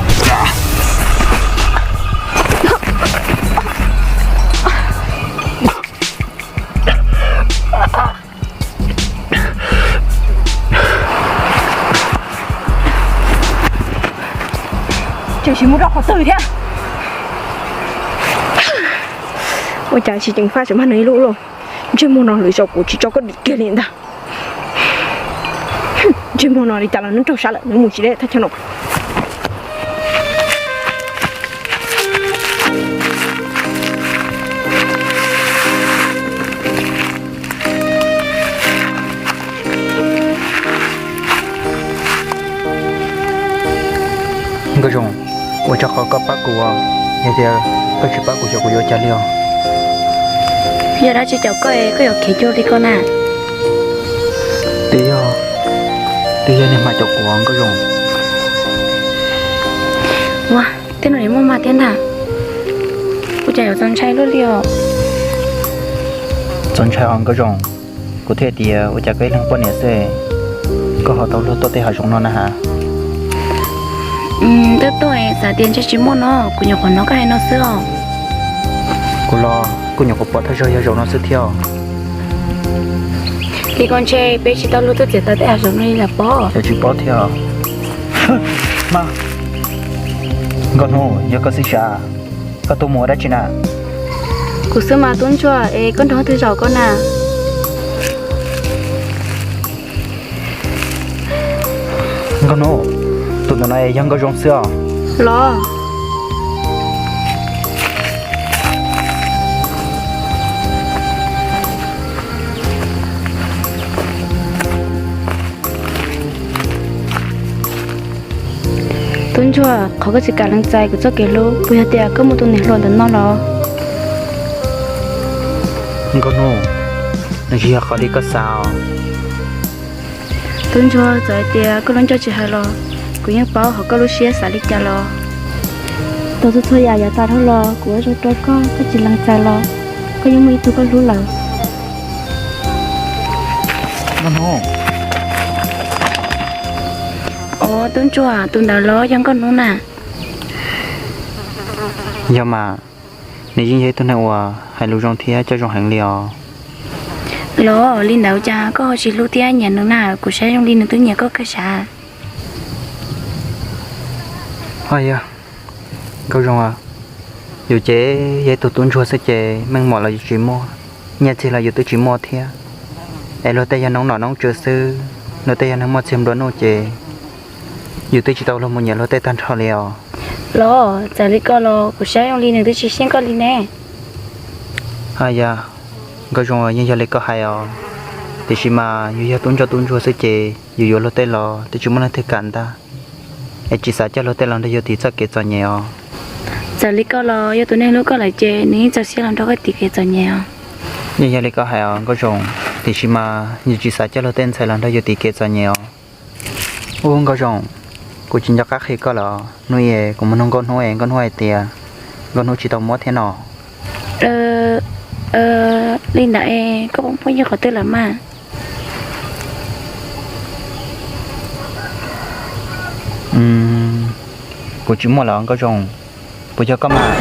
Tseem sim mus rau qhov twg thiab? Ua cas tsis ceev faj tseem mag nws ib lub lauj? Ntsej muag no lwm zaus kuv tsis tso koj dim kiag li ntag. Ntsej muag no li cas los nws raug sab lawm, nws mus tsis deb thaj chaw no. Nkauj Zoo, ua tsaug qhov koj pab kuv, yog tias koj tsis pab kuv xyov kuv yuav ua cas li os. Yog dab tsi caum koj es koj yuav khiav cuag li ko na? Twb yog, twb yog niag Hma caum kuv Nkauj Zoo. Ua, tej no nws muaj Hma thiab ntag. Ua cas yuav txaus ntshai luaj li os? Txaus ntshai os Nkauj Zoo, kuv thiaj tias ua cas koj ib leeg poj niam xwb, koj ho tau luag tuaj tej hav zoov no na has. Twb tuaj, xav tias ntshe tsis muaj no, kuv nyuam qhuav hnov koj hais no xwb os. Kuv los kuj nyuam qhuav pom thawj zaug yog zaum no xwb thiab. Li ko ntshe peb tsis tau luag tuaj txiav taws tej hav zoov no li lawm pob. Ces tsis paub thiab. Mas, Nkauj Hnub, yog koj xwb sav, koj tuaj mus ua dab tsi na? Kuv xwb mas Tub Ntsuag, es koj nrog leej twg zaum ko na? Nkauj Hnub, tus ntawm no yog Nkauj Zoo xwb os. Los. Tub Ntsuag, qhov koj tsis kam lees txais kuv txoj kev hlub, puas yog tias koj muaj tus niam hluas ntawm no los? Nkauj Hnub, nws tsis yog qhov li koj xav os. Tub Ntsuag, txawm hais tias koj lub ncauj tsis hais los kuv yeej paub hauv koj lub siab xav li cas los. Tau txhua txhua yam yav tas dhau los kuv ua zoo rau koj, koj tsis lees txais los koj yeej muaj ib tug koj hlub lawm. Nkauj Hnub. Os, Tub Ntsuag, tus ntawd los yog Nkauj Hnub na? Yog mas, nws yeej yog ib tug neeg uas hais lus zoo thiab coj zoo heev li os. Los li ntawd cas koj ho tsis hlub thiab nyiam nws na? Kuv saib zoo li nws twb nyiam koj kawg sav. Ho yog, Nkauj Zoo, yus ces yog ib tug tub ntsuag xwb ces meej mom los yus tsis muaj, nyiaj txiag los yus twb tsis muaj thiab. Es luag tej yog noob nom noob tswv xwb, luag tej yog neeg muaj txiag nplua nuj ces yus twb tsis tau luag mus nyiam luag tej tag nrho li os. Los txawm li ko los kuv saib zoo li nws twb tsis xyeej koj li ne. Yog, Nkauj Zoo, yeej yog li koj hais os. Tiam sis mas yus yog tub ntsuag tub ntsuag xwb ces yus yuav luag tej los twb tsis muaj leej twg kam ntag. Es tsis xav coj luag tej los nrog yus tiv txoj kev txom nyem os. Txawm li ko los yog tus neeg hlub koj lawm ces nws yeej txaus siab los nrog koj tiv kev txom nyem os. Yeej yog li koj hais os Nkauj Zoo, tiam sis mas yus tsis xav coj luag tej ntxhais los nrog yus tiv kev txom nyem os. Ub Nkauj Zoo, kuv tsis nco qab qhia koj lawm. Hnub ib kuv mus nug Nkauj Hnub es Nkauj Hnub hais tias Nkauj Hnub tsis tau muab thiab no. Li ntawd es koj pom phooj ywg qhov twg lawm mas? Kuv tsis muaj lawm Nkauj Zoo. Puas yog koj mas?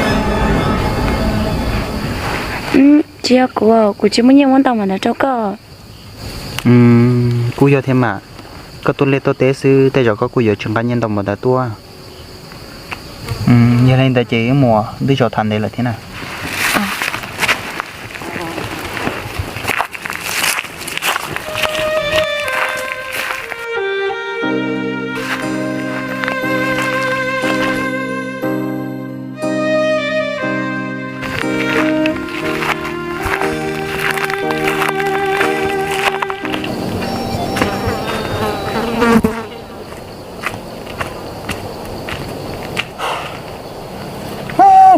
Tsis yog kuv, kuv tsis muaj nyiaj muab ntau npaum ntawd rau koj. Kuj yog thiab mas, koj tuaj liaj tuaj teb xwb tej zaum koj kuj yuav tsis nqa nyiaj ntau npaum ntawd tuaj. Yog li ntawd ces wb mus, twb tsaus thav ntev lawm thiab na.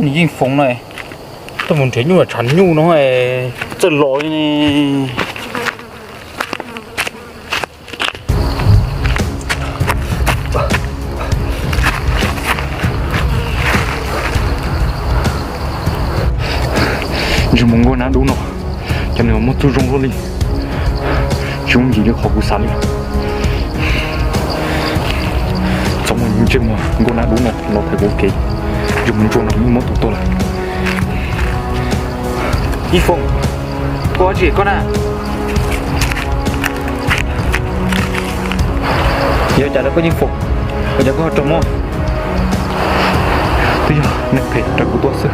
Nws yeej foom no, tuaj mus nrhiav nyuj tshav nyuj no txawj los li ne. Ntsej muag nkauj nab dub no, cas nws muaj txuj zoo luaj li, tsis yooj yim li qhov kuv xav li. Txhob muaj ntsej muag nkauj nab dub no los thaiv kuv kev, ntsej muag ntsuag no muab tua tuag lawm. Ib Foom, koj ua dab tsi koj na? Yog cas rau koj Yeej Foom, ua cas koj ho raug mob? Twb yog neeg phem raws kuv tuaj xwb.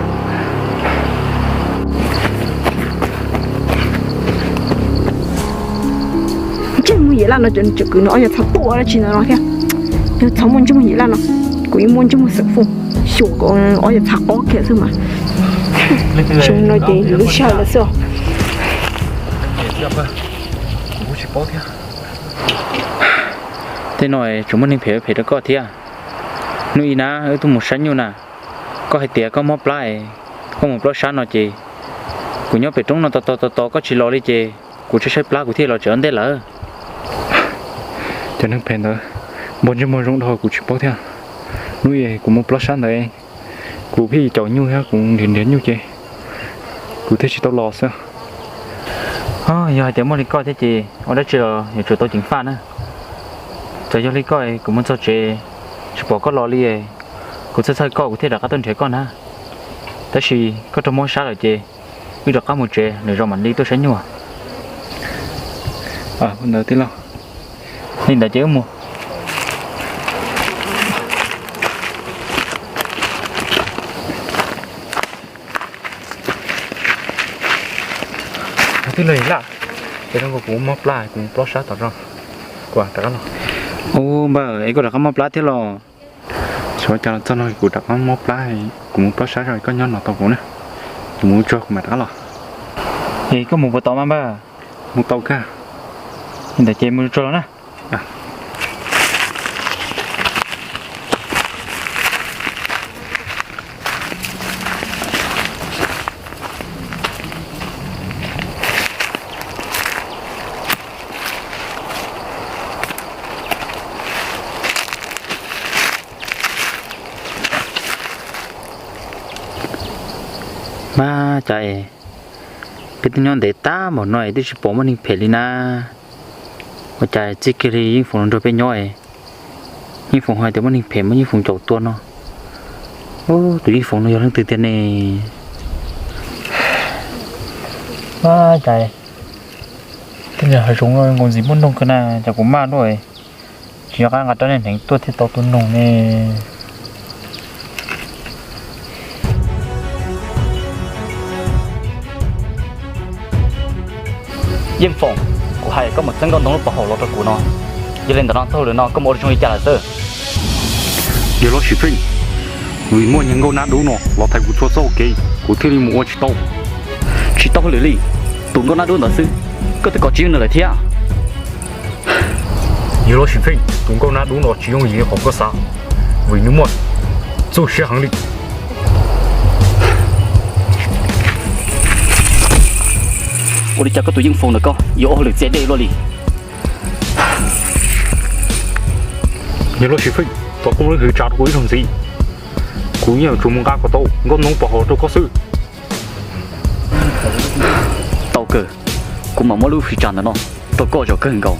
Laj no cov kwv no ob yog txhob tuaj dab tsi ntawd no thiab. Yog txhob muaj ntsej muag Yim Laj no, kuv yeej muaj ntsej muag xeem Fooj xyuas kom ob yog txhav ob kiag xwb mas. Xyoo no ces yus lub sij hawm lawm xwb os. Tej no tseem muaj neeg phem phem rau koj thiab. Hnub ib na wb tuaj mus saib nyuj na, koj hais tias koj mob plab, koj mus plob sab no ces kuv nyob pem roob no tos tos tos tos koj tsis los li ces kuv saib saib plab kuv thiaj los tsev ua ntej lawm. Cov neeg phem ntawd npog ntsej muag zoo dhau kuv tsis paub thiab. Hnub ib kuv mus plob sab ntawd, kuv pheej caum nyuj thiab kuv nrhiav nrhiav nyuj ces kuv thiaj tsis tau los xwb. Yog hais tias muaj li koj thiab ces ua dab tsi los yuav tsum tau ceev faj na. Txawm yog li koj kuv mus txog tsev tsis pom koj los li, kuv txhawj txhawj koj kuv thiaj rov qab tuaj nrhiav koj na. Tab sis koj raug mob sab lawm ces wb rov qab mus tsev lwm zaus mam li tuaj saib nyuj. Ntawd tij laug, li ntawd ces wb mus. Tij laug Yim Laj, es kuv mob plab kuv mus plob sab tom zos, kuv rov qab los. Ub npawg, es koj rov qab mob plab thiab los? Xyov cas los txog no kuv rov qab mob plab, kuv mus plob sab zog koj nyob no tos kuv na, kuv mus tsuag kuv mam rov qab los. Es koj mus puas tau mas npawg? Mus tau kawg. Li ntawd ces mus tsuag los na. Mas cas es peb twb nyob ntev tag npaum no es twb tsis pom muaj neeg phem li na. Ua cas txij kiag li Yeej Foom los nrog peb nyob es Yeej Foom hais tias muaj neeg phem muab Yeej Foom caum tua no. Tus Yeej Foom no yog leej twg tiag ne? Cas tej hav zoov nkaus ntxim muaj noog kawg na, cas kuv maj luaj, tsis nco qab nqa rab niag hneev tuaj thiaj tau tus noog ne. Yeej Foom, kuv hais koj mus txeeb Nkauj Ntoo lub pov haum los rau kuv no. Yog li ntawm no txog lwm no koj mus ua zoo li cas lawm xwb? Yawg Loj Sim Feej, vim muaj niag Nkauj Nab Dub no los thaiv kuv txhua txoj kev kuv thiaj li mus ua tsis tau. Tsis tau hauj lwm li, tus Nkauj Nab Dub ntawd xwb, koj twb kov tsis yeej nws lawm thiab. Yawg Loj Sim Feej, tus Nkauj Nab Dub no tsis yooj yim li qhov koj xav, vim nws muaj txuj siab heev li. Ua li cas koj tus Yeej Foom ntawm koj yuav ua hauj lwm txias dej luaj li? Yawg Loj Sim Feej, thov koj muab lub hwv tsa rau kuv ib zaug ntxiv, kuv yeej yuav tsum mus nqa kom tau Nkauj Ntoo pov haum rau koj xwb. Tau kawg, kuv mam muab lub hwv tsa ntawm no rau koj zom kawg nkaus.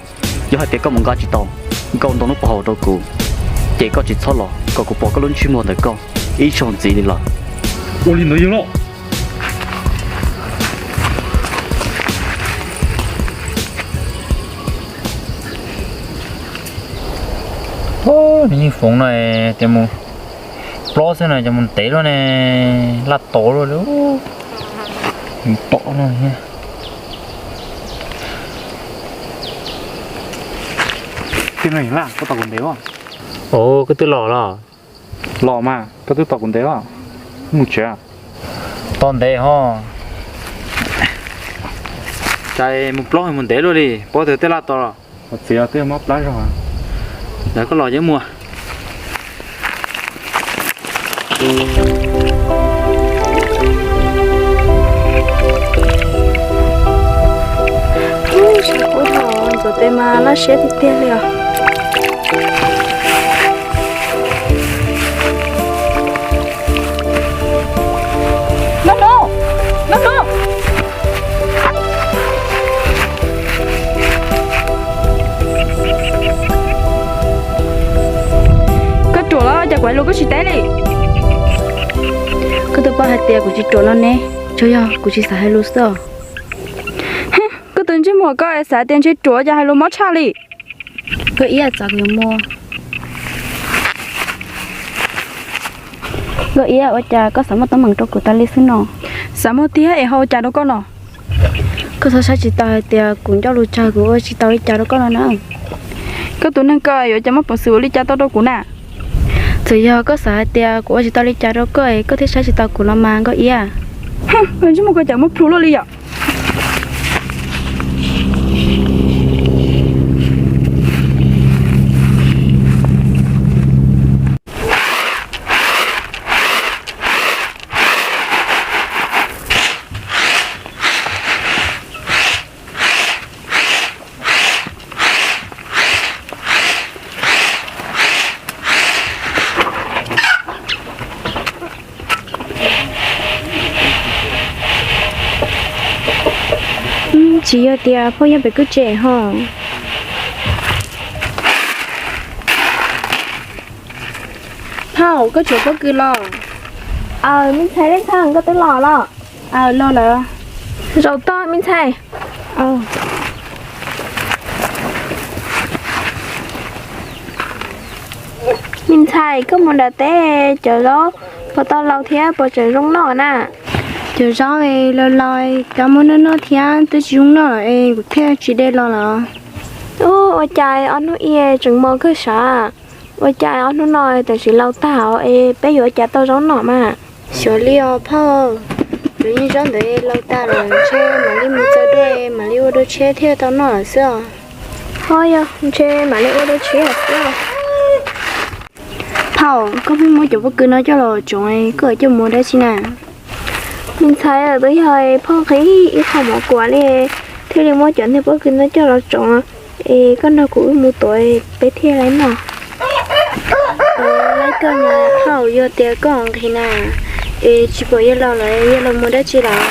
Yog hais tias koj mus nqa tsis tau Nkauj Ntoo lub pov haum rau kuv, ces koj tsis txhob los kom kuv pom koj lub ntsej muag ntawm koj ib zaug ntxiv li lawm. Ua li ntawd yawg loj. Nws yeej foov no tias mus plob xwb no cov mus ntev luaj ne, laj tod luaj li. Tom no thiab. Tij laug Yeej Laj, koj tos kuv ntev os. Ov, koj twb los los? Los mas, koj twb tos kuv ntev os. Mus tsev. Tos ntev ho. Cas mus plob mus ntev luaj li, paub tias tej laj tos los. Txiv twb mob plab zog. Lawv koj los yeej muaj. Ub, sab kub dhau, ntxuav tes mas laj siab tiag tiag li os. Nub nub, nub nub. Koj ruam los cas kuv hais lus koj tsis teb li? Koj twb paub hais tias kuv tsis ruam no ne, tsuas yog kuv tsis xav hais lus xwb os. Koj tus ntsej muag koj es xav tias ntshe ruam cas hais lus mob tshaj li. Nkauj Iab, txav kuv yuav mus. Nkauj Iab, ua cas koj xav muaj teeb meem rau kuv tas li xwb no? Xav muaj tiag es ho ua cas rau koj no? Koj txhob saib tsis taus hais tias kuv ncauj lus tsawg kuv ua tsis tau li cas rau koj no na. Koj tus neeg ko yuav cas muaj peev xwm ua li cas tau rau kuv na? Txawm yog koj xav hais tias kuv ua tsis tau li cas rau koj es koj thiaj saib tsis taus kuv los mas Nkauj Iab. Ntsej muag koj cas muaj plhu luaj li yom? Tsis yog tias phauj yog pem kwj tse ho. Phauj, koj tshuav pob kws los? Aws, me ntxhais Leej Txheej, koj twb los los? Aws, los lawm. Zaum toj me ntxhais. Me ntxhais, koj mus nram teb cov zaub puas tau laus thiab puas tseem zoo noj na? Cov zaub laus laus cov muaj noj noj thiab twb tsis zoo noj es kuv thiaj tsis de los lawm. Ua cas ob hnub ib tseem mos kawg sav? Ua cas ob hnub no tam sim laus tag es peb yuav ua cas tau zaub noj mas? Xyov li os phauj, cov yeej zaub ntawd laus tag lawm, ntshe mam li mus txaws dua mam li ua dua tshiab thiaj tau noj lawm xwb os. Ho yog ntshe mam li ua dua tshiab xwb. Phauj, koj pheej muab cov pob kws no coj los tsoov, koj coj mus ua dab tsi na? Me ntxhais, twb yog phauj nqhis ib qho mov kuam li thiaj li muab cov niag pob kws no coj los tsoov, es koj nrog kuv wb mus tuav peb thiaj li noj. Laib koj mas phauj, yog tias koj nqhis na, es tsis pom yawg laus lawm, yawg laus mus dab tsi lawm?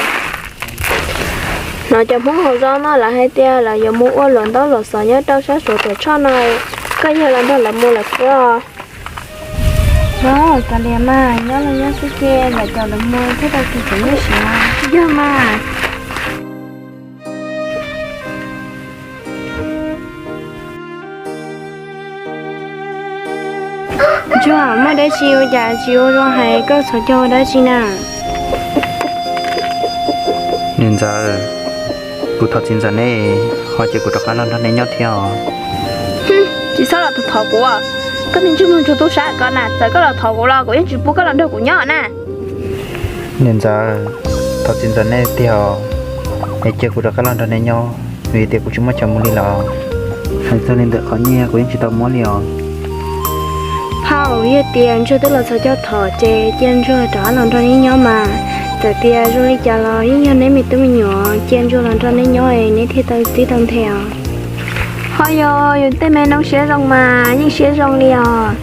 Hnov cov Hmoob hauv zos no lawv hais tias lawv yuav mus ua luam ntaub luam xov nyob rau sab Suav Tuam Tshoj no, koj yawg los nrog lawv mus lawm xwb os. Kav liam mas, nyob los nyob xwb ces lam caum lawv mus thiaj tau tus tseem nyob siav. Yog mas. Ntsuag, muaj dab tsi ua cas tsis ua zoo hais, koj txhos caug ua dab tsi na? Niam ntxawm, kuv thov txiv ntxawm neb, ho cia kuv rov qab los nrog neb nyob thiab os. Tsis txhob los thov kuv, koj niag ntsej muag ntsuag tub sab ko na, txawm koj los thov kuv los kuv yeej tsis pub koj los nrog kuv nyob na. Niam ntxawm, thov txiv ntxawm neb tiag os, es cia kuv rov qab los nrog neb nyob, vim tias kuv tsis muaj chaw mus li lawm. Hais txog li ntawm qhov nyiaj kuv yeej tsis tau muab li os. Phauj, yog tias ntsuag twb los txhos caug thov ces cia ntsuag rov qab los nrog neb nyob mas. Txawm tias zoo li cas los yeej yog neb me tub me nyuam, cia ntsuag los nrog neb nyob es neb thiaj tau txib tau nthe os. Ho yog yus tej me noob siab zoo mas yeej siab zoo li os.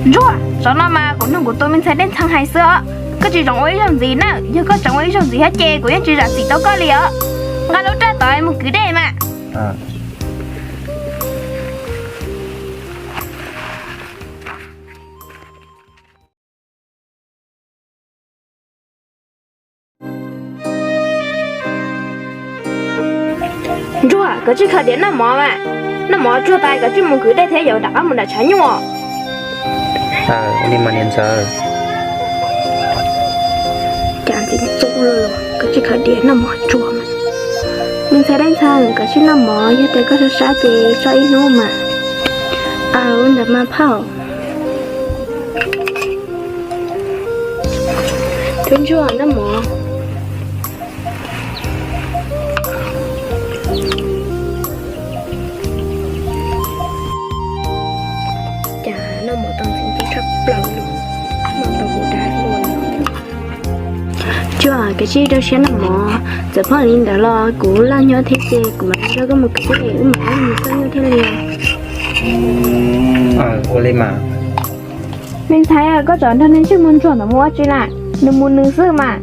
Ntsuag, zaum no mas kuv nug kuv tus me ntxhais Dej Ntxhee hais xwb os, koj tsis txhob ua ib zaug ntxiv na, yog koj tseem ua ib zaug ntxiv thiab ces kuv yeej tsis zam txim tau koj li os. Nqa lub raj tod mus kwv dej mas. Ntsuag, koj tsis khaws diav noj mov mas, noj mov tsuag tas koj tsis mus kwv dej thiab yuav rov qab mus nram tshav nyuj. Ua li mas niam ntxawm. Cas ntxim ntxub, koj tsis khaws diav noj mov tsuag mas. Me ntxhais Dej Ntxhee, koj tsis noj mov, yog tias koj sab sab ces so ib hnub mas. Aw, ua ntawd mas phauj. Tub ntsuag, noj mov. Cas noj mov tau ntxim ntxub tshaj plaws li, noj tau huv dab luaj li. Ntsuag, koj tsis rau siab noj mov, txawm poob li ntawd los kuv laj nyob thiab ces kuv mam nrog koj mus kwv tij, wb mam li mus txog nyuj thiaj li. Ua li mas. Me ntxhais, koj tseem nrog niag ntsej muag ntsuag ntawd mus ua tsi na? Nws mus nws xwb mas.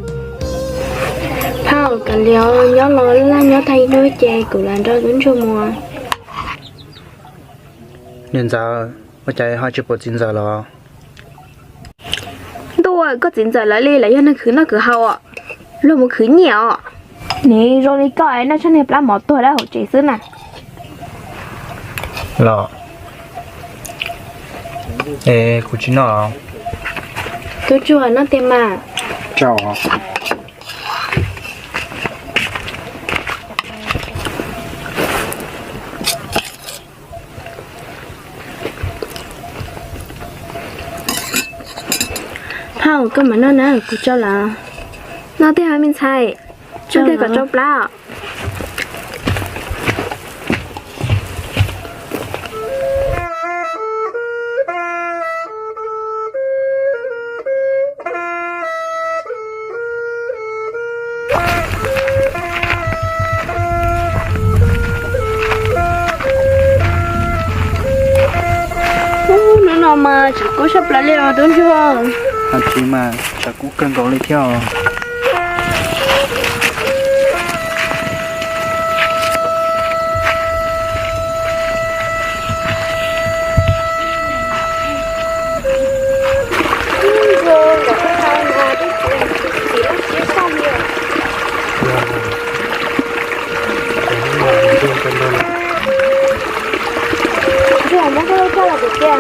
Phauj, kav liam, nyob los laj nyob tag ib hnub ces kuv lam nrog tub ntsuag mus. Niam ntxawm, ua cas ho tsis pom txiv ntxawm los? Ntuj, koj txiv ntxawm lawv li lawv yog neeg khwv noj khwv haus, luag mus khwv nyiaj os. Nws zoo li koj noj tshaj niag plab mov tuag dawb hauv tsev xwb na. Los, es kuv tsis noj. Tub ntsuag, noj tiag mas. Tso. Koj mam noj na, kuv tso lawm. Noj tej ha me ntxhais, noj tej kom tsau plab. Hnub no mas tshav kub sab plaws li os tub ntsuag. Ho tsis mas tshav kub kawg nkaus li thiab os. Ntsuag, muab koj lub coj los kuv cia.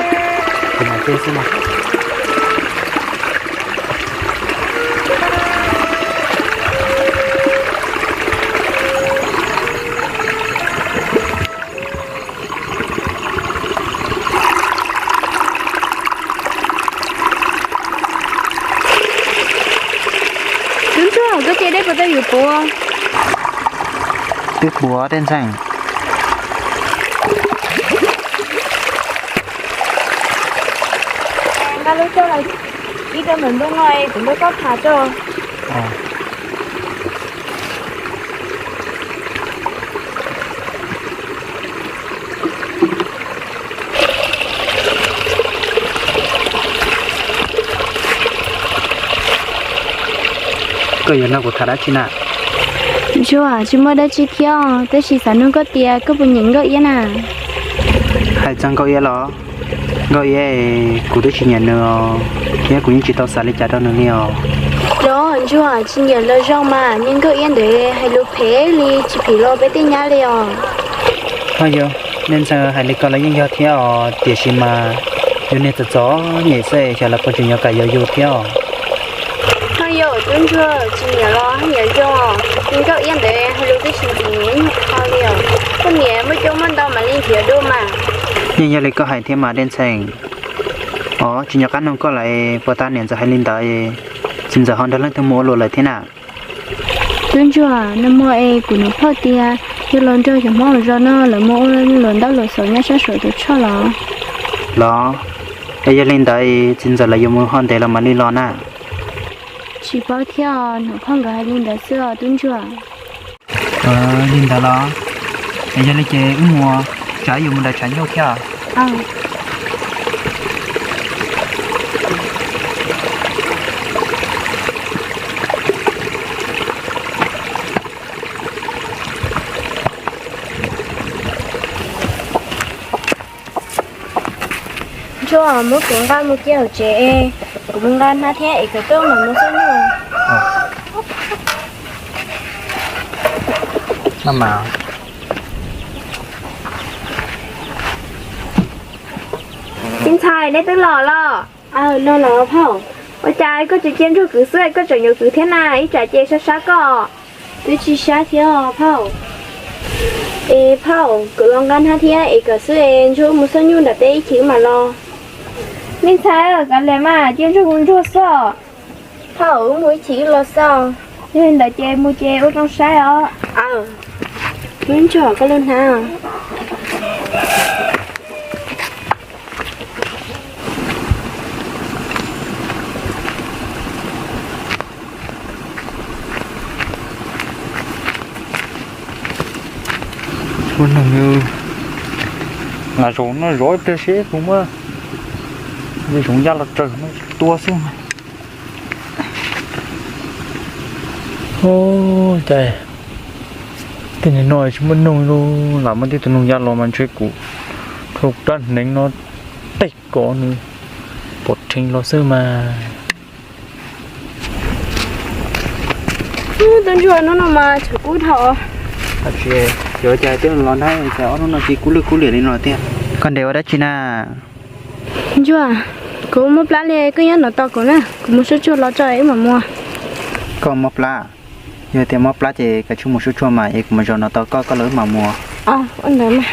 Kuv mam cia xwb mas. Tub ntsuag, koj cia dej puas tau yuav puav? Twb puav tej ntxhais. Nqa lub coj los ib rau ntawm nplooj no es kuv muab koj phav tso. Koj yuav nrog kuv tham dab tsi na? Ntsuag, tsis muaj dab tsi thiab, tab sis xav nug koj tias koj puas nyiam Nkauj Iab na? Hais txog Nkauj Iab los? Nkauj Iab, kuv twb tsis nyiam nws os, thiab kuv yeej tsis tau xav li cas rau nws li os. Los Ntsuag, tsis nyiam los zoo mas, niag Nkauj Iab ntawd hais lus phem li, tsis phim los peb tej nyab li os. Ho yog, nej ntxhais hais li ko los yeej yog thiab os, tiam sis mas yus niag txom txom nyem xwb xyov lawv puas tseem yuav kam yuav yus thiab os. Ho yog tub Ntsuag, tsis nyiam los haj nyiam zoo os, niag Nkauj Iab ntawd hais lus twb tsis ntxim nyuj qho li os, poj niam muaj coob muaj ntau mam li nrhiav dua mas. Yeej yog li koj hais thiab mas Dej Ntxhee. Os, tsis nco qab nug koj lawm, puas tas niam ntxawm hais li ntawd, txiv ntxawm ho nrog leej twg mus ua luam lawm thiab na? Tub Ntsuag, nag hmo es kuv niam phauj tias yog los nrog cov Hmoob zos no lawv mus ua luam ntaub luam xov nyob sab saum tus tshoj los. Los, es yog li ntawd txiv ntxawm lawv yuav mus ho ntev los mam li los na? Tsis paub thiab, niam phauj nkawd hais li ntawd xwb os tub Ntsuag. Li ntawd los, es yog li ces wb mus, tsam yuav mus nram tshav ntuj thiab. Ntsuag, muab kuv nqa mus cia hauv tsev, kuv mus nqa hnab thiab es kom koj mam mus xwb nawb. Txiv ntxhais, neb twb los los? Aw, no los phauj. Ua cas koj tseem cia Ntsuag kwv xwb, koj tseem yuav kwv thiab na, ib tsam ces sab sab koj. Twb tsis sab thiab os phauj. Es phauj, kuv los nqa hnab thiab es kom xwb es Ntsuag mus xwb nyuj nram teb ib chim mam los. Me ntxhais, kav liam mas, cia Ntsuag mus Ntsuag xwb os. Phauj, wb mus ib chim los xwb. Yog li ntawd ces mus ces ua zoo saib os. Aw, me Ntsuag, koj lub hnab. Ua neeg, nqa zaum no zov ib pliag seb puas muaj, nqa zaum ncaj los raws no tua xwb mas. Ua cas tej niag no tsis muaj noog li, lam muaj tej tus noog ya los mas ntshe kuv rau rab hneev no tej kom nws pom rheev los xwb mas. Tub Ntsuag, hnub no mas tshav kub dhau. Yog cas twb los nrab cas ob hnub no cia kub lwj kub liam li no tiag? Koj nres ua dab tsi na? Ntsuag, kuv mob plab li, koj nyob no tos kuv na, kuv mus suab tsuag los tso wb mam mus. Koj mob plab? Yog tias mob plab ces kav tsij mus suab tsuag mas es kuv mus zaum no tos koj, koj los wb mam mus. Ua ntawd mas.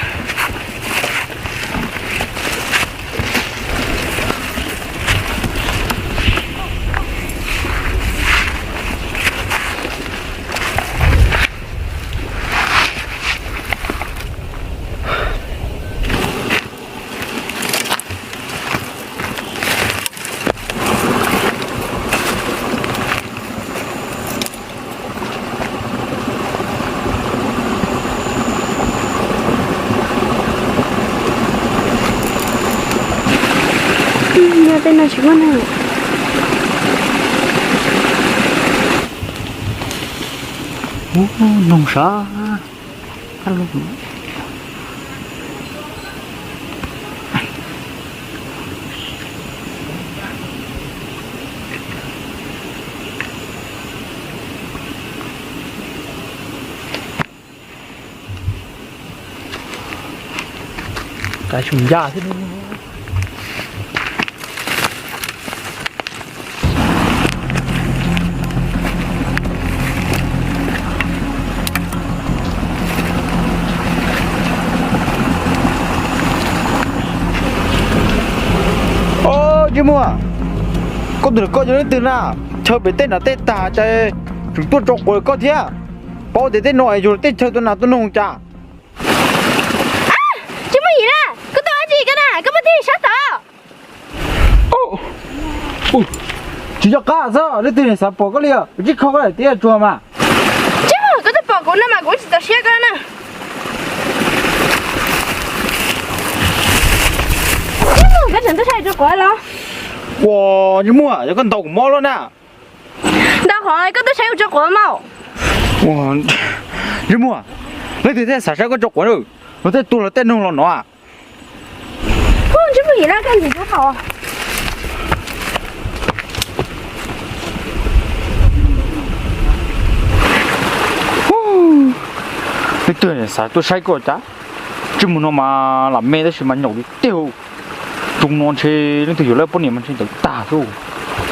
Tej no tsis muaj neeg. Ub, noog sav. Kav tsum ncaj thiab. Ob, Ntsej Muag, koj tus ntawm koj yog leej twg na? Chaw pem tej nram tej tag cas tseem tuaj tso quav koj thiab? Paub tias tej no es yog tej chaw tua nas tua noog cas? Ntsej Muag Yim Laj, koj tua dab tsi koj na, koj muaj tig sab tod? Tsis nco qab xwb, leej twg xav pom koj li, tsib kho koj daim tiab tsuag mas. Ntsej Muag, koj twb pom kuv no mas kuv tsis txaus siab koj na. Ntsej Muag, koj tseem tuaj saib kuv tso quav los? Ua, Ntsej Muag, yog koj ntaus kuv mob lawm na. Ntau qhov koj tuaj saib kuv tso quav mas. Ntsej Muag, leej twg thiaj xav saib koj tso quav na? Luag tej tua luag tej noog los no. Ntsej Muag Yim Laj, koj ntxim ntxub hos. Leej twg xav tuaj saib koj cas? Ntsej Muag no mas lam me tab sis mas nyaum tiag tiag. Tsoom no ntshe leej twg yuav lawv poj niam mas ntshe ntawd tag xwb.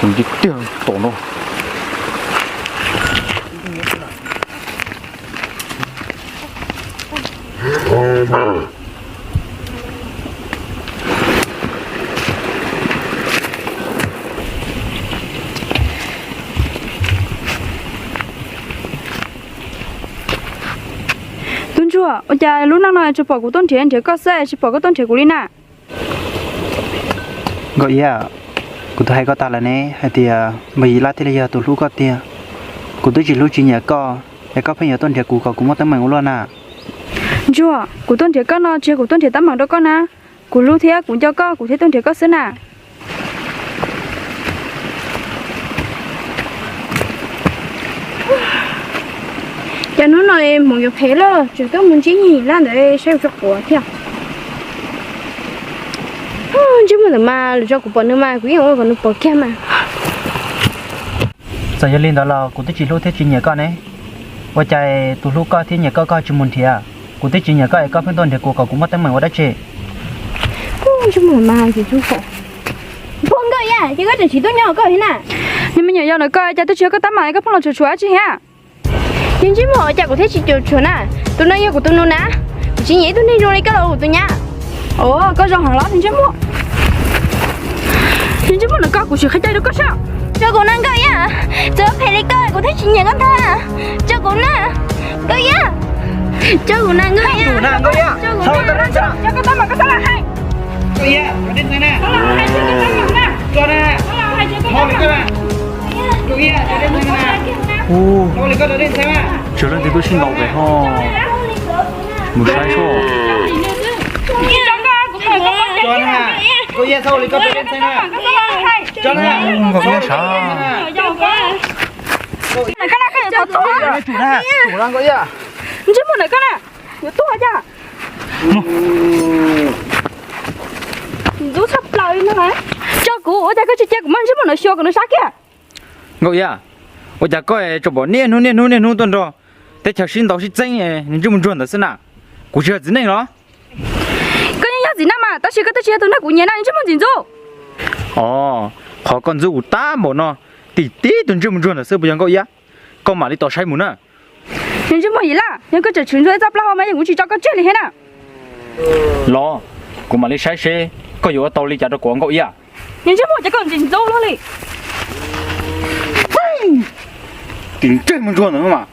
Nyaum tiag tiag tom no. Tub ntsuag, ua cas lub neej no tsuas pom kuv tuaj nrhiav nrhiav koj xwb tsis pom koj tuaj nrhiav kuv li na? Nkauj Iab, kuv twb hais koj tas lawm ne hais tias Npawg Yim Laj thiaj li yog tus hlub koj tiag. Kuv twb tsis hlub tsis nyiam koj es koj pheej yuav tuaj nrhiav kuv kom kuv muaj teeb meem ua luaj na. Ntsuag, kuv tuaj nrhiav koj no tsis yog kuv tuaj nrhiav teeb meem rau koj na. Kuv hlub thiab kuv nco koj kuv thiaj tuaj nrhiav koj xwb na. Cas hnub no hmoov yuav phem lawm, tseem tuaj mus ntsib Yim Laj ntawd saib kuv tso quav thiab. Ntsej Muag ntawd mas lwm zaus kuv pom nws mas kuv yeej ua kom nws pom kiag mas. Txawm yog li ntawd los kuv twb tsis hlub thiab tsis nyiam koj ne. Ua cas tus hlub koj thiab nyiam koj koj tsis mus nrhiav? Kuv twb tsis nyiam koj es koj pheej tuaj nrhiav kuv kom kuv muaj teeb meem ua dab tsi? Ntsej Muag mas, Nkauj Iab, ces koj tseem tsis tuaj nyob koj thiab na. Niag me nyuam yaus ntawm koj cas twb tsis yog koj tab mas koj pheej los tshua tshua dab tsi thiab? Niag Ntsej Muag, cas kuv thiaj tsis tshua tshua na? Tus no yog kuv tus nus na. Kuv tsis nyiam ib tug neeg zoo li koj los ua kuv tus nyab. Os, koj zoo heev los niag Ntsej Muag? Niag Ntsej Muag ntawm koj, kuv sim qhia cai rau koj saib. Tso kuv na Nkauj Iab, txawm phem li koj kuv thiaj tsis nyiam koj ntag. Tso kuv na Nkauj Iab. Tso kuv na Nkauj Iab. Tso kuv na. Tso koj tab mas koj xav lam hais. Tso na. Tso leej twg twb sib ntaus pem ho. Mus saib seb. Nkauj Iab sav. Ntsej Muag ntawm koj na, yuav tuag cas? Ntxub tshaj plaws li no. Tso kuv, ua cas koj tsis cia kuv muab Ntsej Muag ntawd xyuas kom nws sab kiag? Nkauj Iab, ua cas koj tsuas pom niaj hnub niaj hnub niaj hnub tuaj nrog teb chaws sib ntaus sib txeeb, Ntsej Muag ntsuag ntawd xwb na? Kuv tsis yog txiv neej los? Koj yeej yog txiv neej mas, tab sis koj twb tsis yog tus neeg kuv nyiam na, Ntsej Muag ntxim ntxub. Os, qhov koj ntxub kuv tag npaum no, tim tib tus Ntsej Muag ntsuag ntawd xwb puas yog Nkauj Iab? Koj mam li tos saib mus na. Niag Ntsej Muag Yim Laj, yog koj tseem tshwm ntsuag ib txoj plaub hau mas yeej kuv tsis tso koj tseg li thiab na. Los, kuv mam li saib seb koj yuav ua tau li cas rau kuv Nkauj Iab. Niag Ntsej Muag, cas koj ntxim ntxub luaj li. Tim Ntsej Muag ntsuag ntawd mas.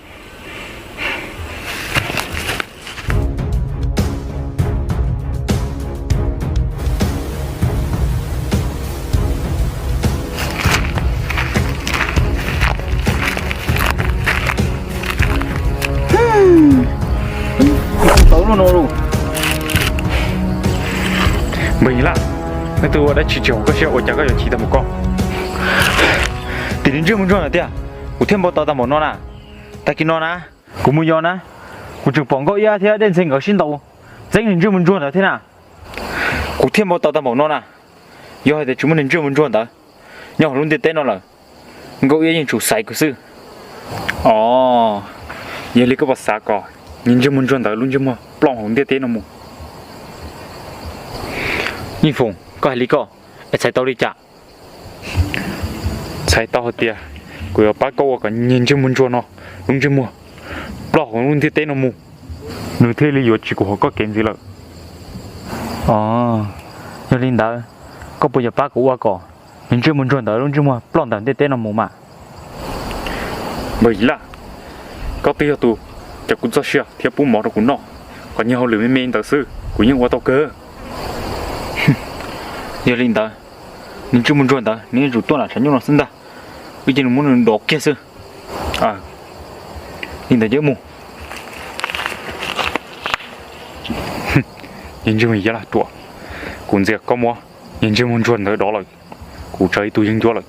Tau no no los. Npawg Yim Laj, Leej twg ua dab tsi tsis haum koj siab ua cas koj yuav chim tag npaum ko? Tim niag ntsej muag ntsuag ntawd tiag, kuv thiaj npau taws tag npaum no na. Tag kis no na, kuv mus yos na, kuv tseem pom Nkauj Iab thiab Dej Ntxhee nkawd sib ntaus ntxeeb niag ntsej muag ntsuag ntawd thiab na. Kuv thiaj npau taws tag npaum no na. Yog hais tias tsis muaj niag ntsej muag ntsuag ntawd nyob hauv lub ntiaj teb no lawm, Nkauj Iab yeej tsum xaiv kuv xwb. Os, yog li koj puas xav kom niag ntsej muag ntsuag ntawd lub ntsej muag ploj hauv ntiaj teb no mus? Yeej Foom, koj hais li koj, es txhais tau li cas? Txhais tau hais tias kuv yuav pab koj ua kom niag ntsej muag ntsuag no lub ntsej muag ploj hauv lub ntiaj teb no mus, nws thiaj li yuav tsis kuv hauv koj kev ntxiv lawm. Os, yog li ntawd, koj puas yuav pab kuv ua kom niag ntsej muag ntsuag ntawd lub ntsej muag ploj ntawm ntiaj teb no mus mas? Npawg Yim Laj, koj twb yog tus coj kuv txoj sia thiab pub mov rau kuv noj, qhov niag hauj lwm me me ntawd xwb kuv yeej ua tau kawg. Yog li ntawd, niag ntsej muag ntsuag ntawd nws yuav tsum tuaj nram tshav nyuj no xwb ntag, wb cia li muab nws dov kiag xwb. Li ntawd ces mus. Niag ntsej muag Yim Laj ruam, kuv ntxias koj muab niag ntsej muag ntsuag ntawd dov lawm, kuv tsawg ib tug yeeb ncuab lawm,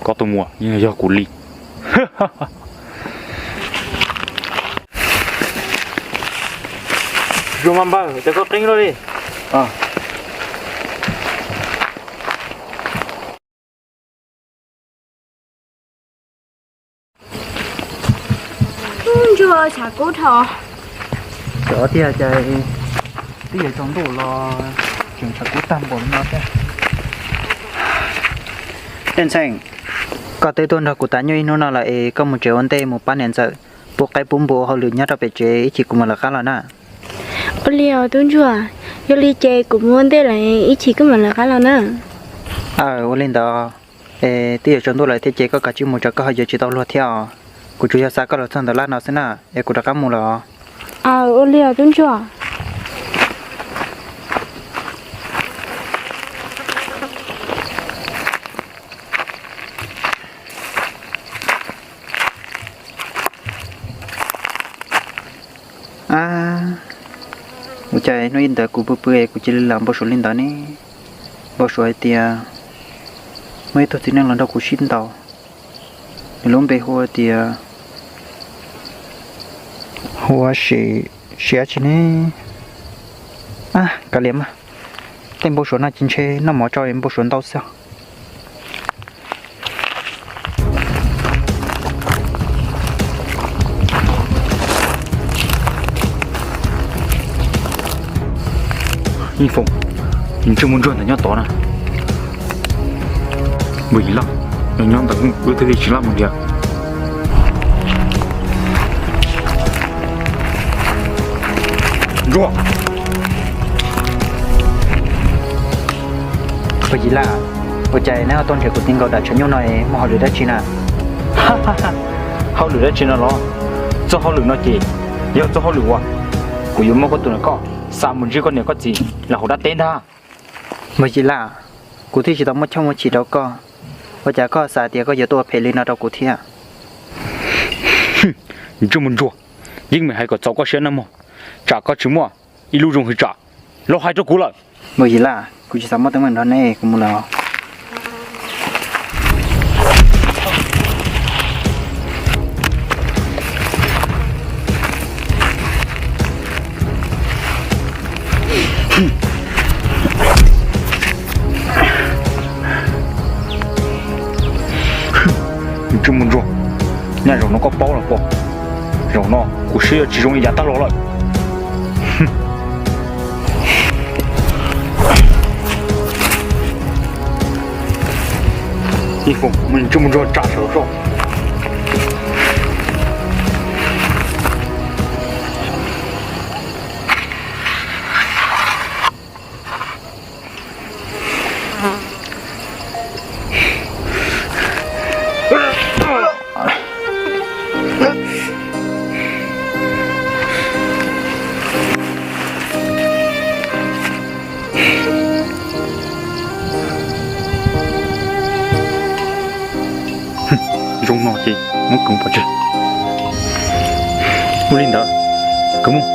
koj tus muam yeej yog kuv li. Zuag mas npawg, ces koj qeeb luaj li. Ntsuag tshav kub dhau. Cov tiag ces twb yuav tsaus ntuj los tseem tshav kub tag npaum no thiab. Dej Ntxhee, koj twb tuaj nrog kuv tas nyuj ib hnub no lawm es koj mus tsev ua ntej mus pab niam ntxawm pub qaib pub npua ua hauj lwm nyob rau pem tsev, ib chim kuv mam lawv qab los na. Ua li os tub ntsuag, yog li ces kuv mus ua ntej lawm, ib chim koj mam lawv qab los na. Aw, ua li ntawd. Es twb yuav tsaus ntuj lawm thiab ces koj kav tsij mus, tsam koj ho yuav tsis tau luag thiab os. Kuv tsuas yog xa koj los txog ntawm laj no xwb na, es kuv rov qab mus lawm os. Aw, ua li os tub ntsuag. Ab, ua cas hnub ib ntawd kuv pw pw es kuv cia li lam npau suav li ntawd ne? Npau suav hais tias muaj ib tug txiv neej los nrog kuv sib ntaus, nws lub npe hu tias, hu ua Siv, Siv dab tsi ne? Ab, kav liam mas, tej npau suav no ces ntshe noj mov tso npau suav ntau xwb. Yeej Foom, ntsej muag ntsuag ntawd nyob tod na. Npawg Yim Laj, nws nyob ntawd wb thiaj li tsis laj mus nrhiav. Ntsuag. Npawg Yim Laj, ua cas neb ho tuaj nrhiav kuv txiv nkaus nram tshav nyuj no es muaj hauj lwm dab tsi na? Hauj lwm dab tsi no los? Txoj hauj lwm no ces yog txoj hauj lwm uas kuv yuav muab koj tus na koj xa mus ntsib koj niam koj txiv los hauv dab teb ntag. Npawg Yim Laj, kuv thiaj tsis tau muaj choj muaj chim rau koj, ua cas koj xav tias koj yuav tuaj ua phem li no rau kuv thiab? Ntsej muag ntsuag, yeej meem hais kom txaus koj siab nawb mog, tsam koj tsis muaj ib lub zoo hwv tsam los hais rau kuv lawm. Npawg Yim Laj, kuv tsis xav muaj teeb meem nrog neb, kuv mus lawm. Ntsej muag ntsuag, nyaj zaum no koj paub lawm pob, zaum no kuv siab yuav tsis zoo li yav tag los lawm. Yeej Foom, muab ntsej muag ntsuag tsa sawv soj. Zoo no ces muab kwv pov tseg. Ua li ntawd, kwv mus.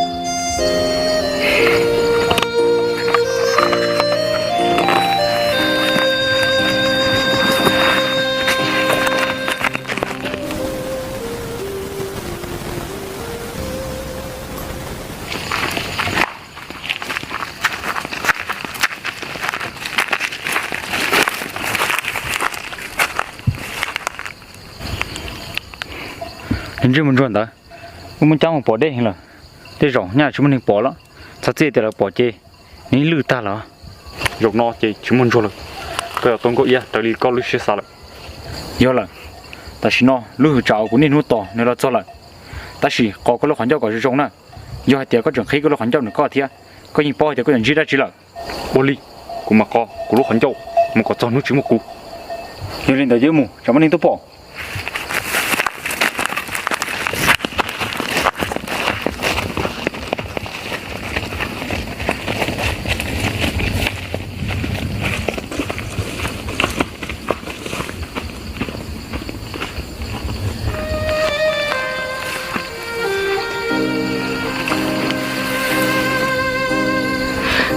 Ntsej muag ntsuag ntawd, wb muab cab mus pov dej lawm, tej zaum nyaj tsis muaj neeg pom lawm. Txhob txij tias lawv pom ces nws ib lwj tag lawm. Zaum no ces tsis muaj ntsuag lawm, koj yog tau nkauj iab raws li koj lub siab xav lawm. Yog lawm, tam sim no lub hwv tsam uas kuv niaj hnub tos nws los txog lawm. Tab sis qhov koj lub qhov ncauj kom zoo zoo na, yog hais tias koj tseem qhib koj lub qhov ncauj nws koj thiab, koj yeej paub hais tias koj yuav ntsib dab tsi lawm. Ua li, kuv mam qhov kuv lub qhov ncauj mus kom txog hnub tsis muaj kuv. Yog li ntawd cia mus tsam muaj neeg tuaj pom.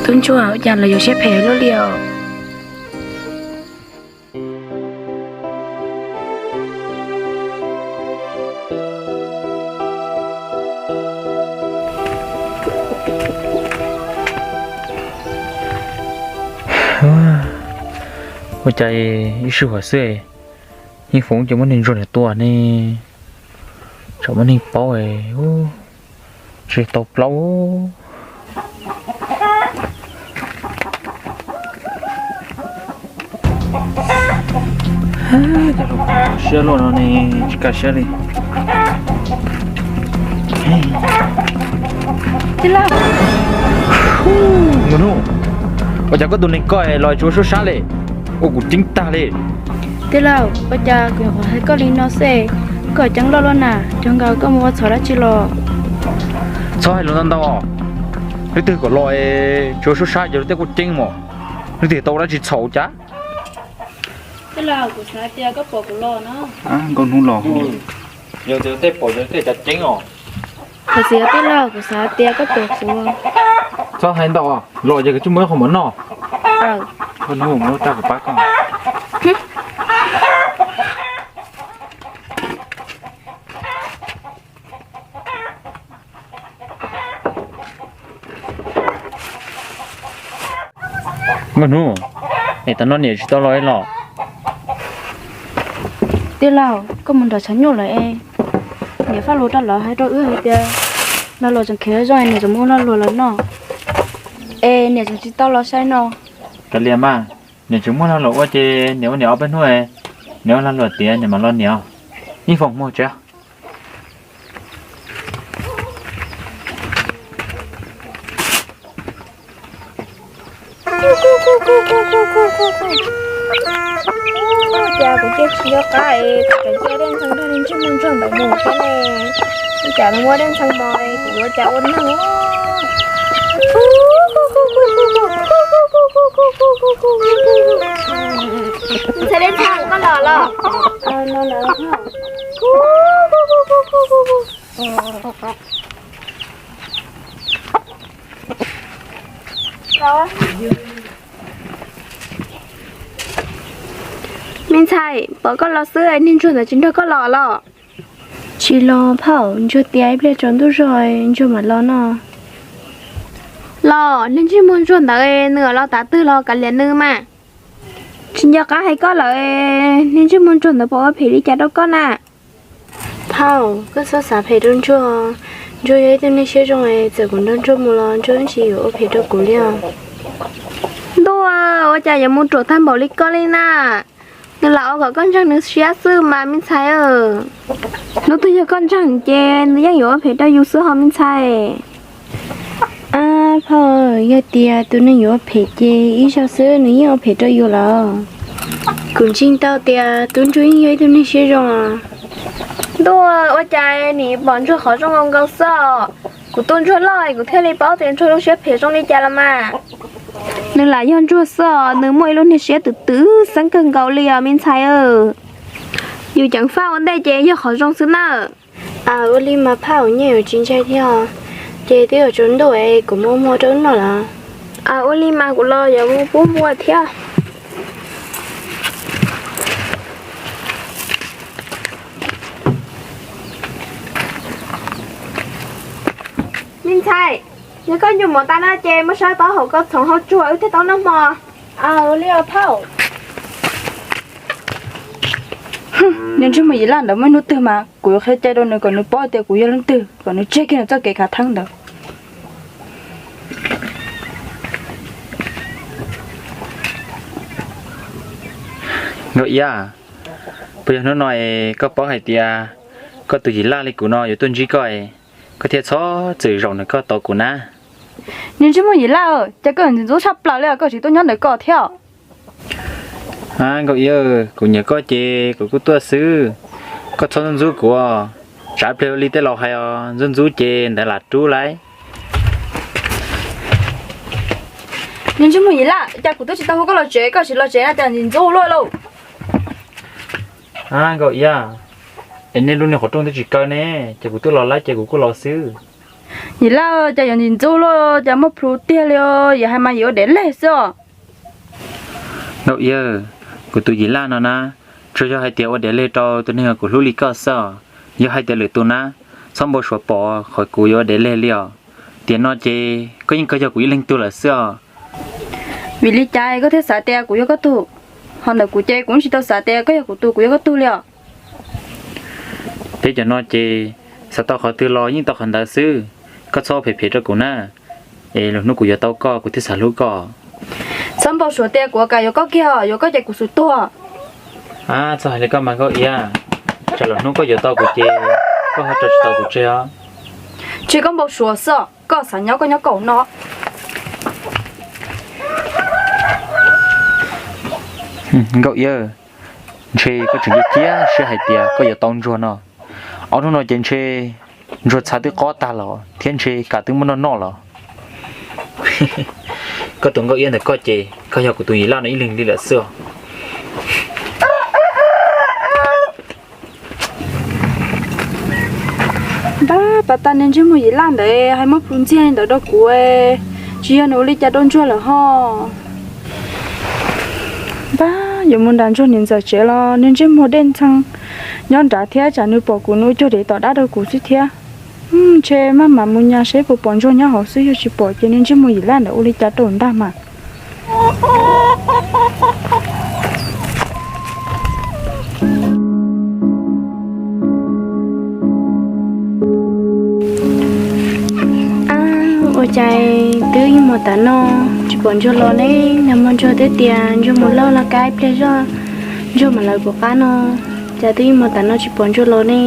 Tub ntsuag, ua cas los yuav siab phem luaj li os? Ua cas ib sij huam xwb yeej foom cos muab neeg ntsuag ntawd tua ne? Tsam muaj neeg paub tsis tau plaub. Siab luaj no ne, tsis kaj siab li. Nkauj hnub, ua cas koj tus neeg koj los tsuas suab sab li, ua kuv ceeb tag li. Tij laug, ua cas kuv nyuam qhuav hais koj li no xwb, koj ceeb loj luaj na, cov nkaus koj mus ua txhaum dab tsi los? Txhob hais lus ntau ntau, leej twg kom los tsuas suab sab ces luag tej kuj ceeb mos, leej twg tau dab tsi txhaum cas? Tij laug, kuv xav tias koj pom kuv los no. Nkauj hnub los. Yog tias tej pom yog tej cov ceeb os. Kuv xav, tij laug, kuv xav tias koj pom kuv. Txhob hais ntau, los ces kuv tsis muaj ib qho mov noj. Nkauj hnub, mus lub tab kuv pab koj. Nkauj hnub, es tam no niam tsis tau los los? Tij laug, koj mus nrog tshav nyuj lawm es, niam faj lus rau lawv hais rau wb hais tias lag luam tseem kheev zoo, niam tseem muab lag luam lawv noj, es niam tseem tsis tau los saib no. Kav liam mas, niam tseem muab lag luam ua ces niam ua niam ob peb hnub, niam ua lag luam tiav niam mam los niam. Ib foom muag tsev. Cas kuv cia tsis nco qab es kuv tseem cia dej ntxhee nrog ntsej muag ntsuag ntawd mus thiab ne. Cas nws muab dej ntxhee mus es kuv yuav cas ua neeg. Ntxhee, dej ntxhee koj los los? Me ntxhais, pom koj los xwb, niag ntsuag ntawd tsis nrog koj los los? Tsis los phauj, ntsuag tias ib pliag tsaus ntuj zog ntsuag mam los no. Los, niag ntsej muag ntsuag ntawd nws los tav twg los kav liam nws mas. Tsis nco qab hais koj lawm, niag ntsej muag ntsuag ntawd puas ua phem li cas rau koj na? Phauj, koj txhob xav phem rau ntsuag, ntsuag yog ib tug neeg siab zoo, txawm kuv nrog ntsuag mus los ntsuag tsis yuav ua phem rau kuv li os. Ntuj, ua cas yuav mus ruam tag npaum li koj li na? Nws lam ua kom koj ntseeg nws siab xwb mas me ntxhais. Hnub twg yog koj ntseeg ces nws yeej yuav ua phem rau yus xwb ho me ntxhais. Ab phauj, yog tias tus neeg yuav ua phem ces ib zaug xwb nws yeej ua phem rau yus lawm. Kuv ntseeg tau tias tub ntsuag yeej yog ib tug neeg siab zoo. Ntuj, ua cas nim pom ntsuag qhov zoo nkaus xwb os. Kuv tu ntsuag loj kuv thiaj li paub tias ntsuag zoo siab phem zoo li cas los mas. Nws lam yog ntsuag xwb os, nws muaj ib lub niag siab twm twm xeeb kawg nkaus li os me ntxhais. Yus ceev faj ua ntej ces yog qhov zoo xwb na. Ua li mas phauj, nyiaj yuav tsis ntshai thiab, ces twb yuav tsaus ntuj es kuv mus ua hmo rau wb noj lawm. Ua li mas kuv los yuav mus pub hmo thiab. Me ntxhais, yog koj ncu mov tas no ces muab sab tau hauv koj txhoov hauv tsuag wb thiaj tau noj hmo. Ua li os phauj. Niag ntsej muag Yim Laj ntawd muaj ib hnub twg mas kuv yuav qhia cai rau nws kom nws paub tias kuv yog leej twg, kom nws tseg kiag nws txoj kev khav theeb ntawd. Nkauj Iab, puas yog hnub no es koj paub hais tias koj tus Yim Laj li kuv no yuav tuaj ntsib koj, koj thiaj txhob txwm zaum ntawm koj tos kuv na? Niag ntsej muag Yim Laj, cas koj ntxim ntxub tshaj plaws li os, koj tsis tuaj nyob ntawm koj thiab? Nkauj Iab, kuv nyiam koj ces kuv kuj tuaj xwb, koj txhob ntxub ntxub kuv. Tsam pliag li tej laus hais os, ntxub ntxub ces ntawd lam rub lauj. Niag ntsej muag Yim Laj, cas kuv twb tsis tau hu koj los tsev, koj tsis los tsev na, cas ntxim ntxub luaj lauj. Nkauj Iab, es nej lub niag qhov rooj twb tsis kaw ne, ces kuv twb los lawm ces kuv kuj los xwb. Yim Laj, cas yuav ntxim ntxub luaj, cas muaj plhus tiag li os, yim hais mas yim ua dev leg xwb os. Nkauj Iab, kuv tus Yim Laj no na, tsuas yog hais tias ua dev leg rau tus neeg uas kuv hlub li koj xwb os. Yog hais tias lwm tus na, txhob npau suav pom qhov kuv yuav ua dev leg li os. Tiam no ces koj yeej kawg yog kuv ib leeg tug lawm xwb os. Vim li cas koj thiaj xav tias kuv yog koj tug? Ho ntawm kuv ces kuv tsis tau xav tias koj yog kuv tug, kuv yog koj tug li os. Peb cov no ces xav tau qhov twg los yeej tau qhov ntawd xwb. Koj txhob phem phem rau kuv na, es lwm hnub kuv yuav tau koj kuv thiaj xav hlub koj. Txhob npau suav tias kuv kam yuav koj kiag, yuav koj ces kuv xum tuag. Txhob hais li koj mas Nkauj Iab, tsam lwm hnub koj yuav tau kuv ces koj ho tso tsis tau kuv tseg os. Tsis, koj npau suav xwb, koj xav nyob koj nyob kaum no. Nkauj Iab, ntshe koj tseem cia siab hais tias koj yuav tau Ntsuag no. Ob hnub no ces ntshe Ntsuag txha twb qob tag los thiab ntshe kam twb muab noj noj los. Koj tus Nkauj Iab ntawm koj ces koj yog kuv tus Yim Laj no ib leeg li lawm xwb os. Npab, pas tas niag ntsej muag Yim Laj ntawd hais muab plhus ntxiag li ntawd rau kuv, tsis yog nws ua li cas rau Ntsuag lawm ho. Npab, yuav mus nram Ntsuag niam ntxawm tsev los niag ntsej muag dej ntxhee nyob nrad thiab, tsam nws pom kuv nws ua cuag dev tom dab rau kuv xwb thiab. Ntshe maj mam mus nyas seb puas pom Ntsuag nyob hauv xwb, yog tsis pom ces niag ntsej muag Yim Laj ntawd ua li cas rau ntaj mas. Ab, ua cas twb ib hmo tas no tsis pom Ntsuag los ne? Nag hmo Ntsuag twb tias Ntsuag mus lauj laj kab ib pliag zoj Ntsuag mam lawv kuv qab no, cas twb ib hmo tas no tsis pom Ntsuag los ne?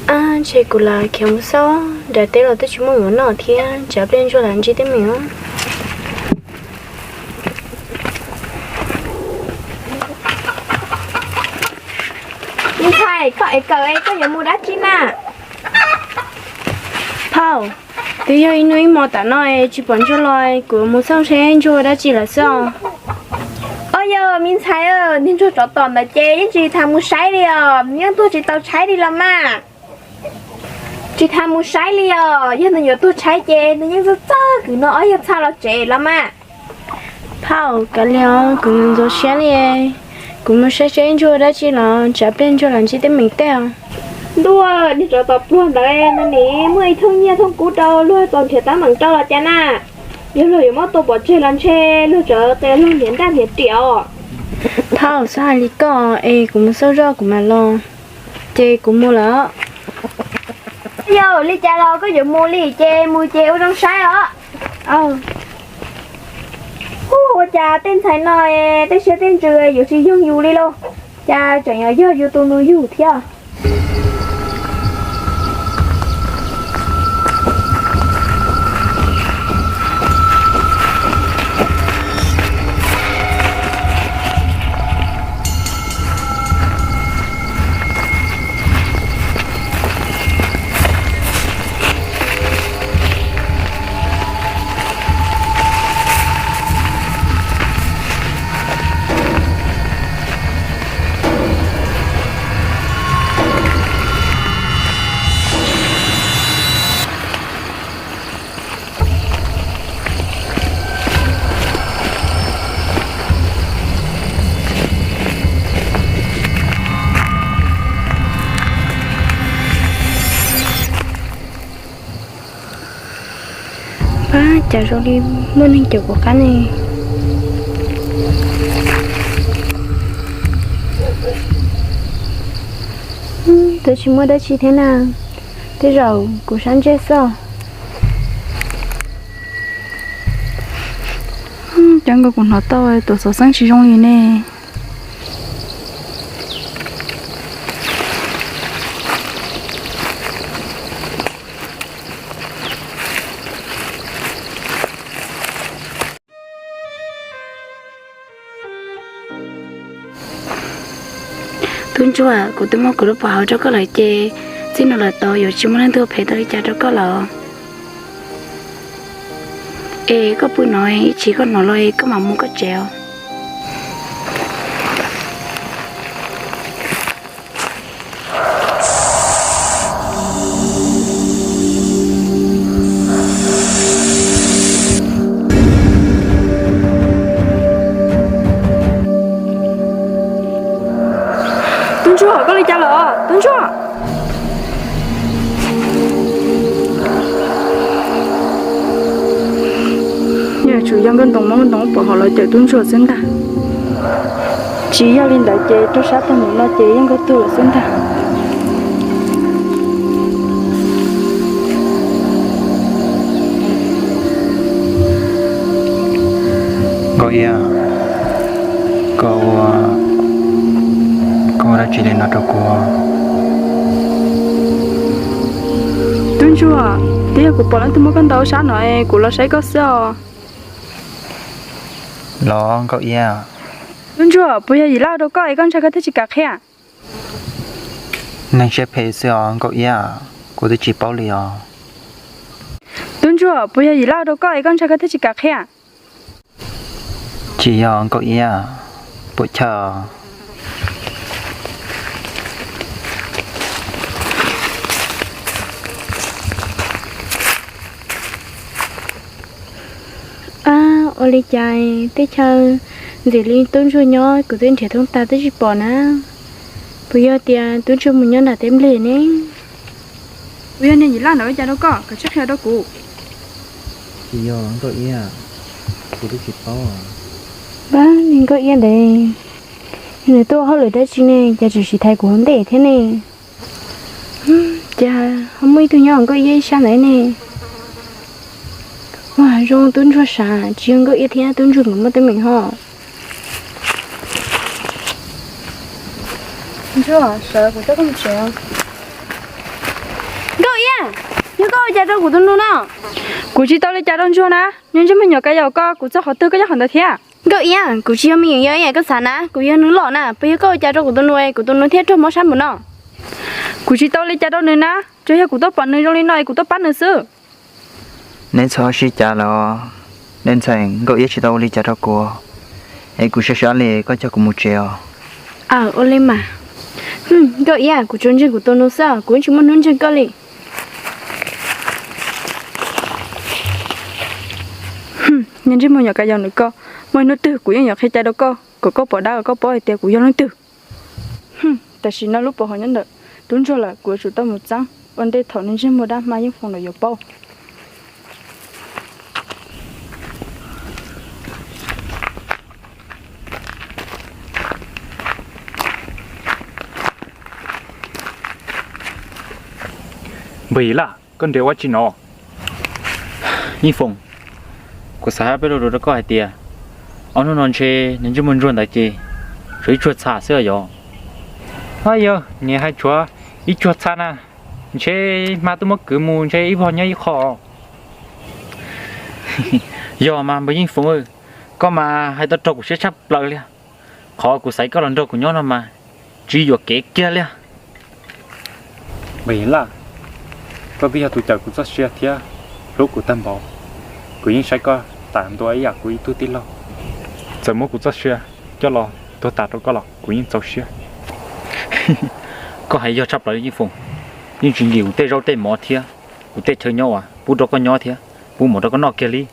Ab, ntshe kuv lam khiav mus xauj nram teb los twb tsis muaj mov noj thiab, tsam pliag Ntsuag lam ntsib teeb meem os. Me ntxhais, koj ev kawm es koj yuav mus dab tsi na? Phauj, twb yog ib hnub ib hmo tas no es tsis pom Ntsuag los, kuv mus xauj seb Ntsuag ua dab tsi lawm xwb os. Au yog, me ntxhais, niag Ntsuag tsov tom ntawd ces yeej tsis tham mus saib li os, nws yeej tuag tsis tau tshaib li los mas. Tsis tham mus saib li os, yog nws yuav tuag tshaib ces nws yeej txawj txawj kwv no ob yog txhaj los tsev los mas. Phauj, kav liam, kuv ntxhov siab li. Kuv mus saib seb Ntsuag ua dab tsi los tsam pliag Ntsuag lam ntsib teeb meem tej os. Ntuj, niag tsov tom pluag ntawd nws nim muaj ib thooj nyiaj thooj kub rau luag tau nrhiav teeb meem rau los cas na. Yog luag yuav muab tua pov tseg los ntshe luag tsov tes luag nrhiav ntaj nrhiav riam os. Phauj, txhob hais li koj es kuv mus xauj zoj kuv mam los. Ces kuv mus lawm. Yog li cas los koj yuav mus li ces mus ces ua zoo saib os. Hu, ua cas tej ntxhais no tej siab tej ntsws yuav tsis yoog yus li lauj, cas tseem yuav yog yus tus nus yug thiab. Pab, cas zoo li muaj neeg caum kuv qab ne. Twb tsis muaj dab tsi thiab na, tej zaum kuv sab ntsej xwb. Cov nkaus kuv hnov tau tus xov xeeb tsis zoo li ne. Tub ntsuag, kuv twb muab kuv lub pov hauv rau koj lawm ces txij no lawm tau yuav tsis muaj leej twg phem tau li cas rau koj lawm. Es koj pw no, ib tsam koj hnov los koj mam mus koj tsev os. Tub ntsuag, koj li cas lawm tub ntsuag? Yeej yuav tsum yog nkauj ntoo muab nkauj ntoo pov hauv los cawm tub ntsuag xwb ntag. Tsis yog li ntawd ces rau sab tag mus no ces yeej nkauj tuag lawm xwb ntag. Nkauj Iab, koj ua, koj ua dab tsi li no rau kuv? Tub ntsuag, twb yog kuv pom leej twg muab koj ntaus sab no es kuv los saib koj xwb os. Los Nkauj Iab. Tub ntsuag, puas yog Yim Laj rau koj es koj ntshai koj thiaj tsis kam qhia? Neeg siab phem xwb os Nkauj Iab, kuv twb tsis paub li os. Tub ntsuag, puas yog Yim Laj rau koj es koj ntshai koj thiaj tsis kam qhia? Tsis yog Nkauj Iab, puas chawj? Ab, ua li cas teb chaws ntxim li tub ntsuag nyob kuv twb nrhiav thoob tag twb tsis pom na. Puas yog tias tub ntsuag mus nyob nram teb nplej ne? Puas yog niag Yim Laj ntawd ua cas rau koj, koj tsis qhia rau kuv? Tsis yog Nkauj Iab, kuv twb tsis paub. Ab, niag Nkauj Iab ntawd, nws tuaj hauj lwm dab tsi ne, cas tseem siv thaiv kuv hauv ntej thiab ne? Cas ho muaj ib tug nyob Nkauj Iab ib sab ntawd ne? Ua zoo tub ntsuag sav, tsis yog Nkauj Iab thiab tub ntsuag nkawd muaj teeb meem ho. Ntsuag, sawv kuv coj koj mus tsev. Nkauj Iab, yog koj ua cas rau kuv tus nus no? Kuv tsis tau li cas rau ntsuag na, niag ntsej muag nyuam kav yaum ko, kuv txog qhov twg koj nyob qhov ntawd thiab. Nkauj Iab, kuv tsis yog me nyuam yaus ib yam koj xav na, kuv yog nws loj na, puas yog koj ua cas rau kuv tus nus es kuv tus nus thiaj raug mob sab npaum no? Kuv tsis tau li cas rau nws na, tsuas yog kuv tuaj pom nws zoo li no es kuv tuaj pab nws xwb. Neb txhob sib cav lawm, nej ntxhais, Nkauj Iab tsis tau ua li cas rau kuv, es kuv sab sab li, koj coj kuv mus tsev os. Aw, ua li mas. Nkauj Iab, kuv tsuas ntseeg kuv tus nus xwb, kuv tsis muaj hnub ntseeg koj li. Niag ntsej muag nyuam kav yaum nws ko, muaj ib hnub twg kuv yeej yuav qhia cai rau koj kom koj pom dab, koj paub hais tias kuv yog leej twg. Tam sim no lub pov haum nyob ntawm tub ntsuag lawm, kuv yuav tsum tau mus txeeb ua ntej thaum niag ntsej muag dab hma Yeej Foom ntawd yuav paub. Npawg Yim Laj, koj nres ua tsi no? Yeej Foom, kuv xav hais peb lo lus rau koj hais tias, ob hnub no ntshe niag ntsej muag ntsuag ntawd ces tshuav ib tsuag txha xwb yog? Yog, nws hais tshuav ib tsuag txha na, ntshe hma twb muab kwv mus ntshe ib vog nyob ib qho. Yog mas npawg Yeej Foom, koj mas hais tau raug kuv siab tshaj plaws li. Qhov kuv xaiv koj los nrog kuv nyob no mas tsis yuam kev kiag li. Npawg Yim Laj, koj twb yog tus cawm kuv txoj sia thiab hlub kuv tag npaum, kuv yeej saib koj tas ntua ib yam kuv ib tug tij laug. Txawm muab kuv txoj sia coj los tuag tas rau koj los kuv yeej txaus siab. Koj hais yog tshaj plaws li Yeej Foom, yeej tsis nkim kuv tej zaub tej mov thiab kuv tej chaw nyob uas pub rau koj nyob thiab pub mov rau koj noj kiag li.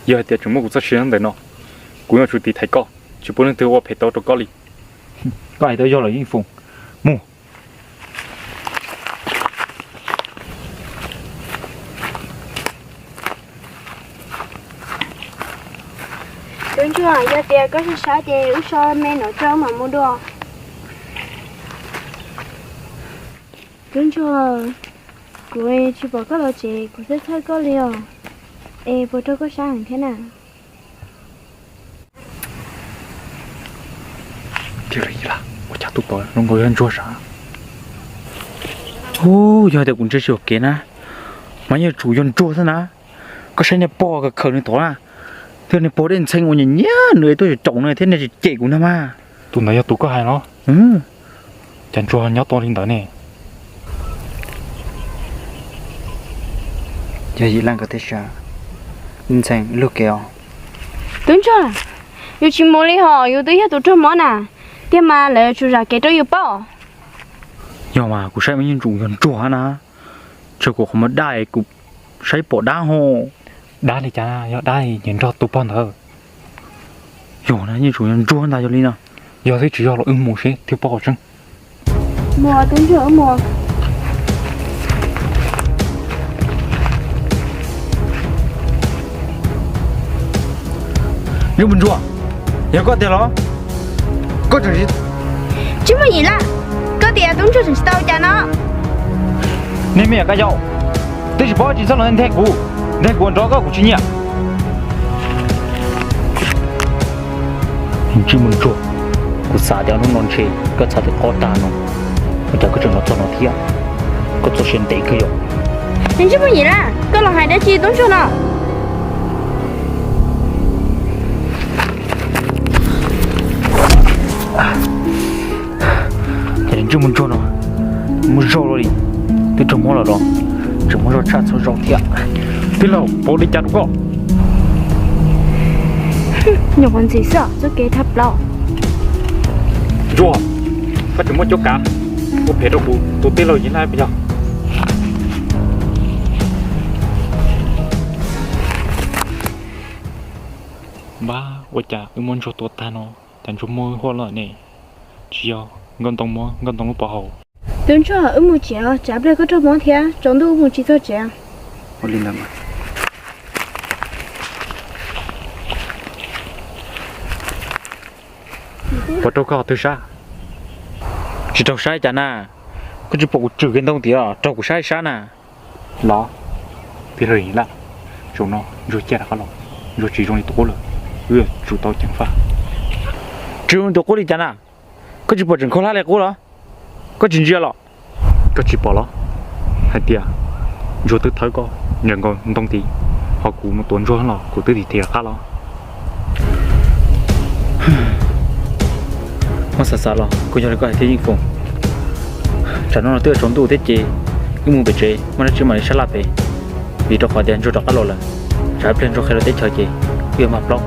Yog hais tias tseem muab kuv txoj sia nyob ntawm no, kuv yuav tsum tiv thaiv koj, tsis pub leej twg ua phem tau rau koj li. Koj hais tias yog lawm Yeej Foom, mus. Tub ntsuag, yog tias koj sab sab ces wb so me no tso mam mus dua. Tub Ntsuag, kuv tsis pom koj los tsev, kuv xav txhawj koj li os. Es puas raug koj sab heev thiab na? Ua cas tus tod zoo nkaus yog ntsuag sav? Ub, yog tias kuv ntsia tsis ua kev na, mas yeej tsum yog ntsuag xwb na. Koj saib niag pog khaws nws tod na, thiab niag pog dej ntxhee uas nyiam nyiam nws tuaj caum nws thiab niag cem kuv ntag mas. Tus ntawd yog tus koj hais los? Cas ntsuag nyob tau li ntawd ne? Yog Yim Laj nkawd tej sab, ntxhee ib lub kev os. Tub Ntsuag, yus tsis mus li hos yus twb yog tus raug mob na, tiag mas lawv tsum zam kev rau yus paub. Yog mas kuv saib mas yeej tsum yog ntsuag na, tshuav kuv qhov muag daj kuv saib pom dab ho. Dab li cas, yog dab nyiag nrog tus pog ntawd. Yog na, yeej tsum yog ntsuag ntag yog li no. Yog twb tsis yog los wb mus seb thiaj paub qhov tseeb. Mus, Tub Ntsuag, wb mus. Ntsej muag ntsuag, yog koj tiag los? Koj tseem tsis, Ntsej muag Yim Laj, koj tias Tub Ntsuag tseem tsis tau cas no? Niag me nyuam kab yaus, twb tsis paub tsis txhob los nthe kuv, nthe kuv nrov koj kuv tsis nyiam. Ntsej muag ntsuag, kuv xav tias hnub no ntshe koj txhais tes qob tag no, ua cas koj tseem los txog no thiab? Koj txoj sia ntev kawg yom. Ntsej muag Yim Laj, koj los hais dab tsi Tub Ntsuag no? Ntsej muag ntsuag no, muaj zog luaj li, twb raug mob los los tseem muaj zog tshaj txhua zaus thiab. Tij laug, puas ua li cas rau koj? Nyuam qhuav ntxim xwb, txoj kev thab plaub. Ntsuag, koj tseem muaj cuab kav ua phem rau kuv tus tij laug Yim Laj puas yog? Npab, ua cas wb muab ntsuag tua tag no, cas ntsuag muaj huaj loj ne? Tsis yog nkauj ntoo muab nkauj ntoo lub pov haum? Tub Ntsuag, wb mus tsev, tsam pliag koj raug mob thiab tsaus ntuj wb mus tsis txog tsev. Ua li ntawd mas. Puas raug koj qhov twg sab? Tsis raug sab cas na, koj tsis pom kuv tswm kiag ntoo tias raug kuv sab ib sab na. Los, tij laug Yim Laj, zaum no ntsuag ciaj rov qab los, ntsuag tsis zoo li tus qub lawm, wb yuav tsum tau ceev faj. Tsis zoo li tus qub li cas na? Koj tsis pom tseem khaub hlab li qub los? Koj tsis ntsia los? Koj tsis pom los hais tias ntsuag twb thawb koj nres nkaus ntoo tid, ho kuv mus tuav ntsuag los kuv twb tiv thim rov qab los? Muab xav xav los kuj yog li koj hais thiab Yeej Foom. Tsam no twb yuav tsaus ntuj thiab ces wb mus pem tsev muaj dab tsi mam li sab laj pem, vim rau qhov tias ntsuag rov qab los lawm. Tsam ib pliag ntsuag qhia rau teb chaws ces wb yuav mag plaub.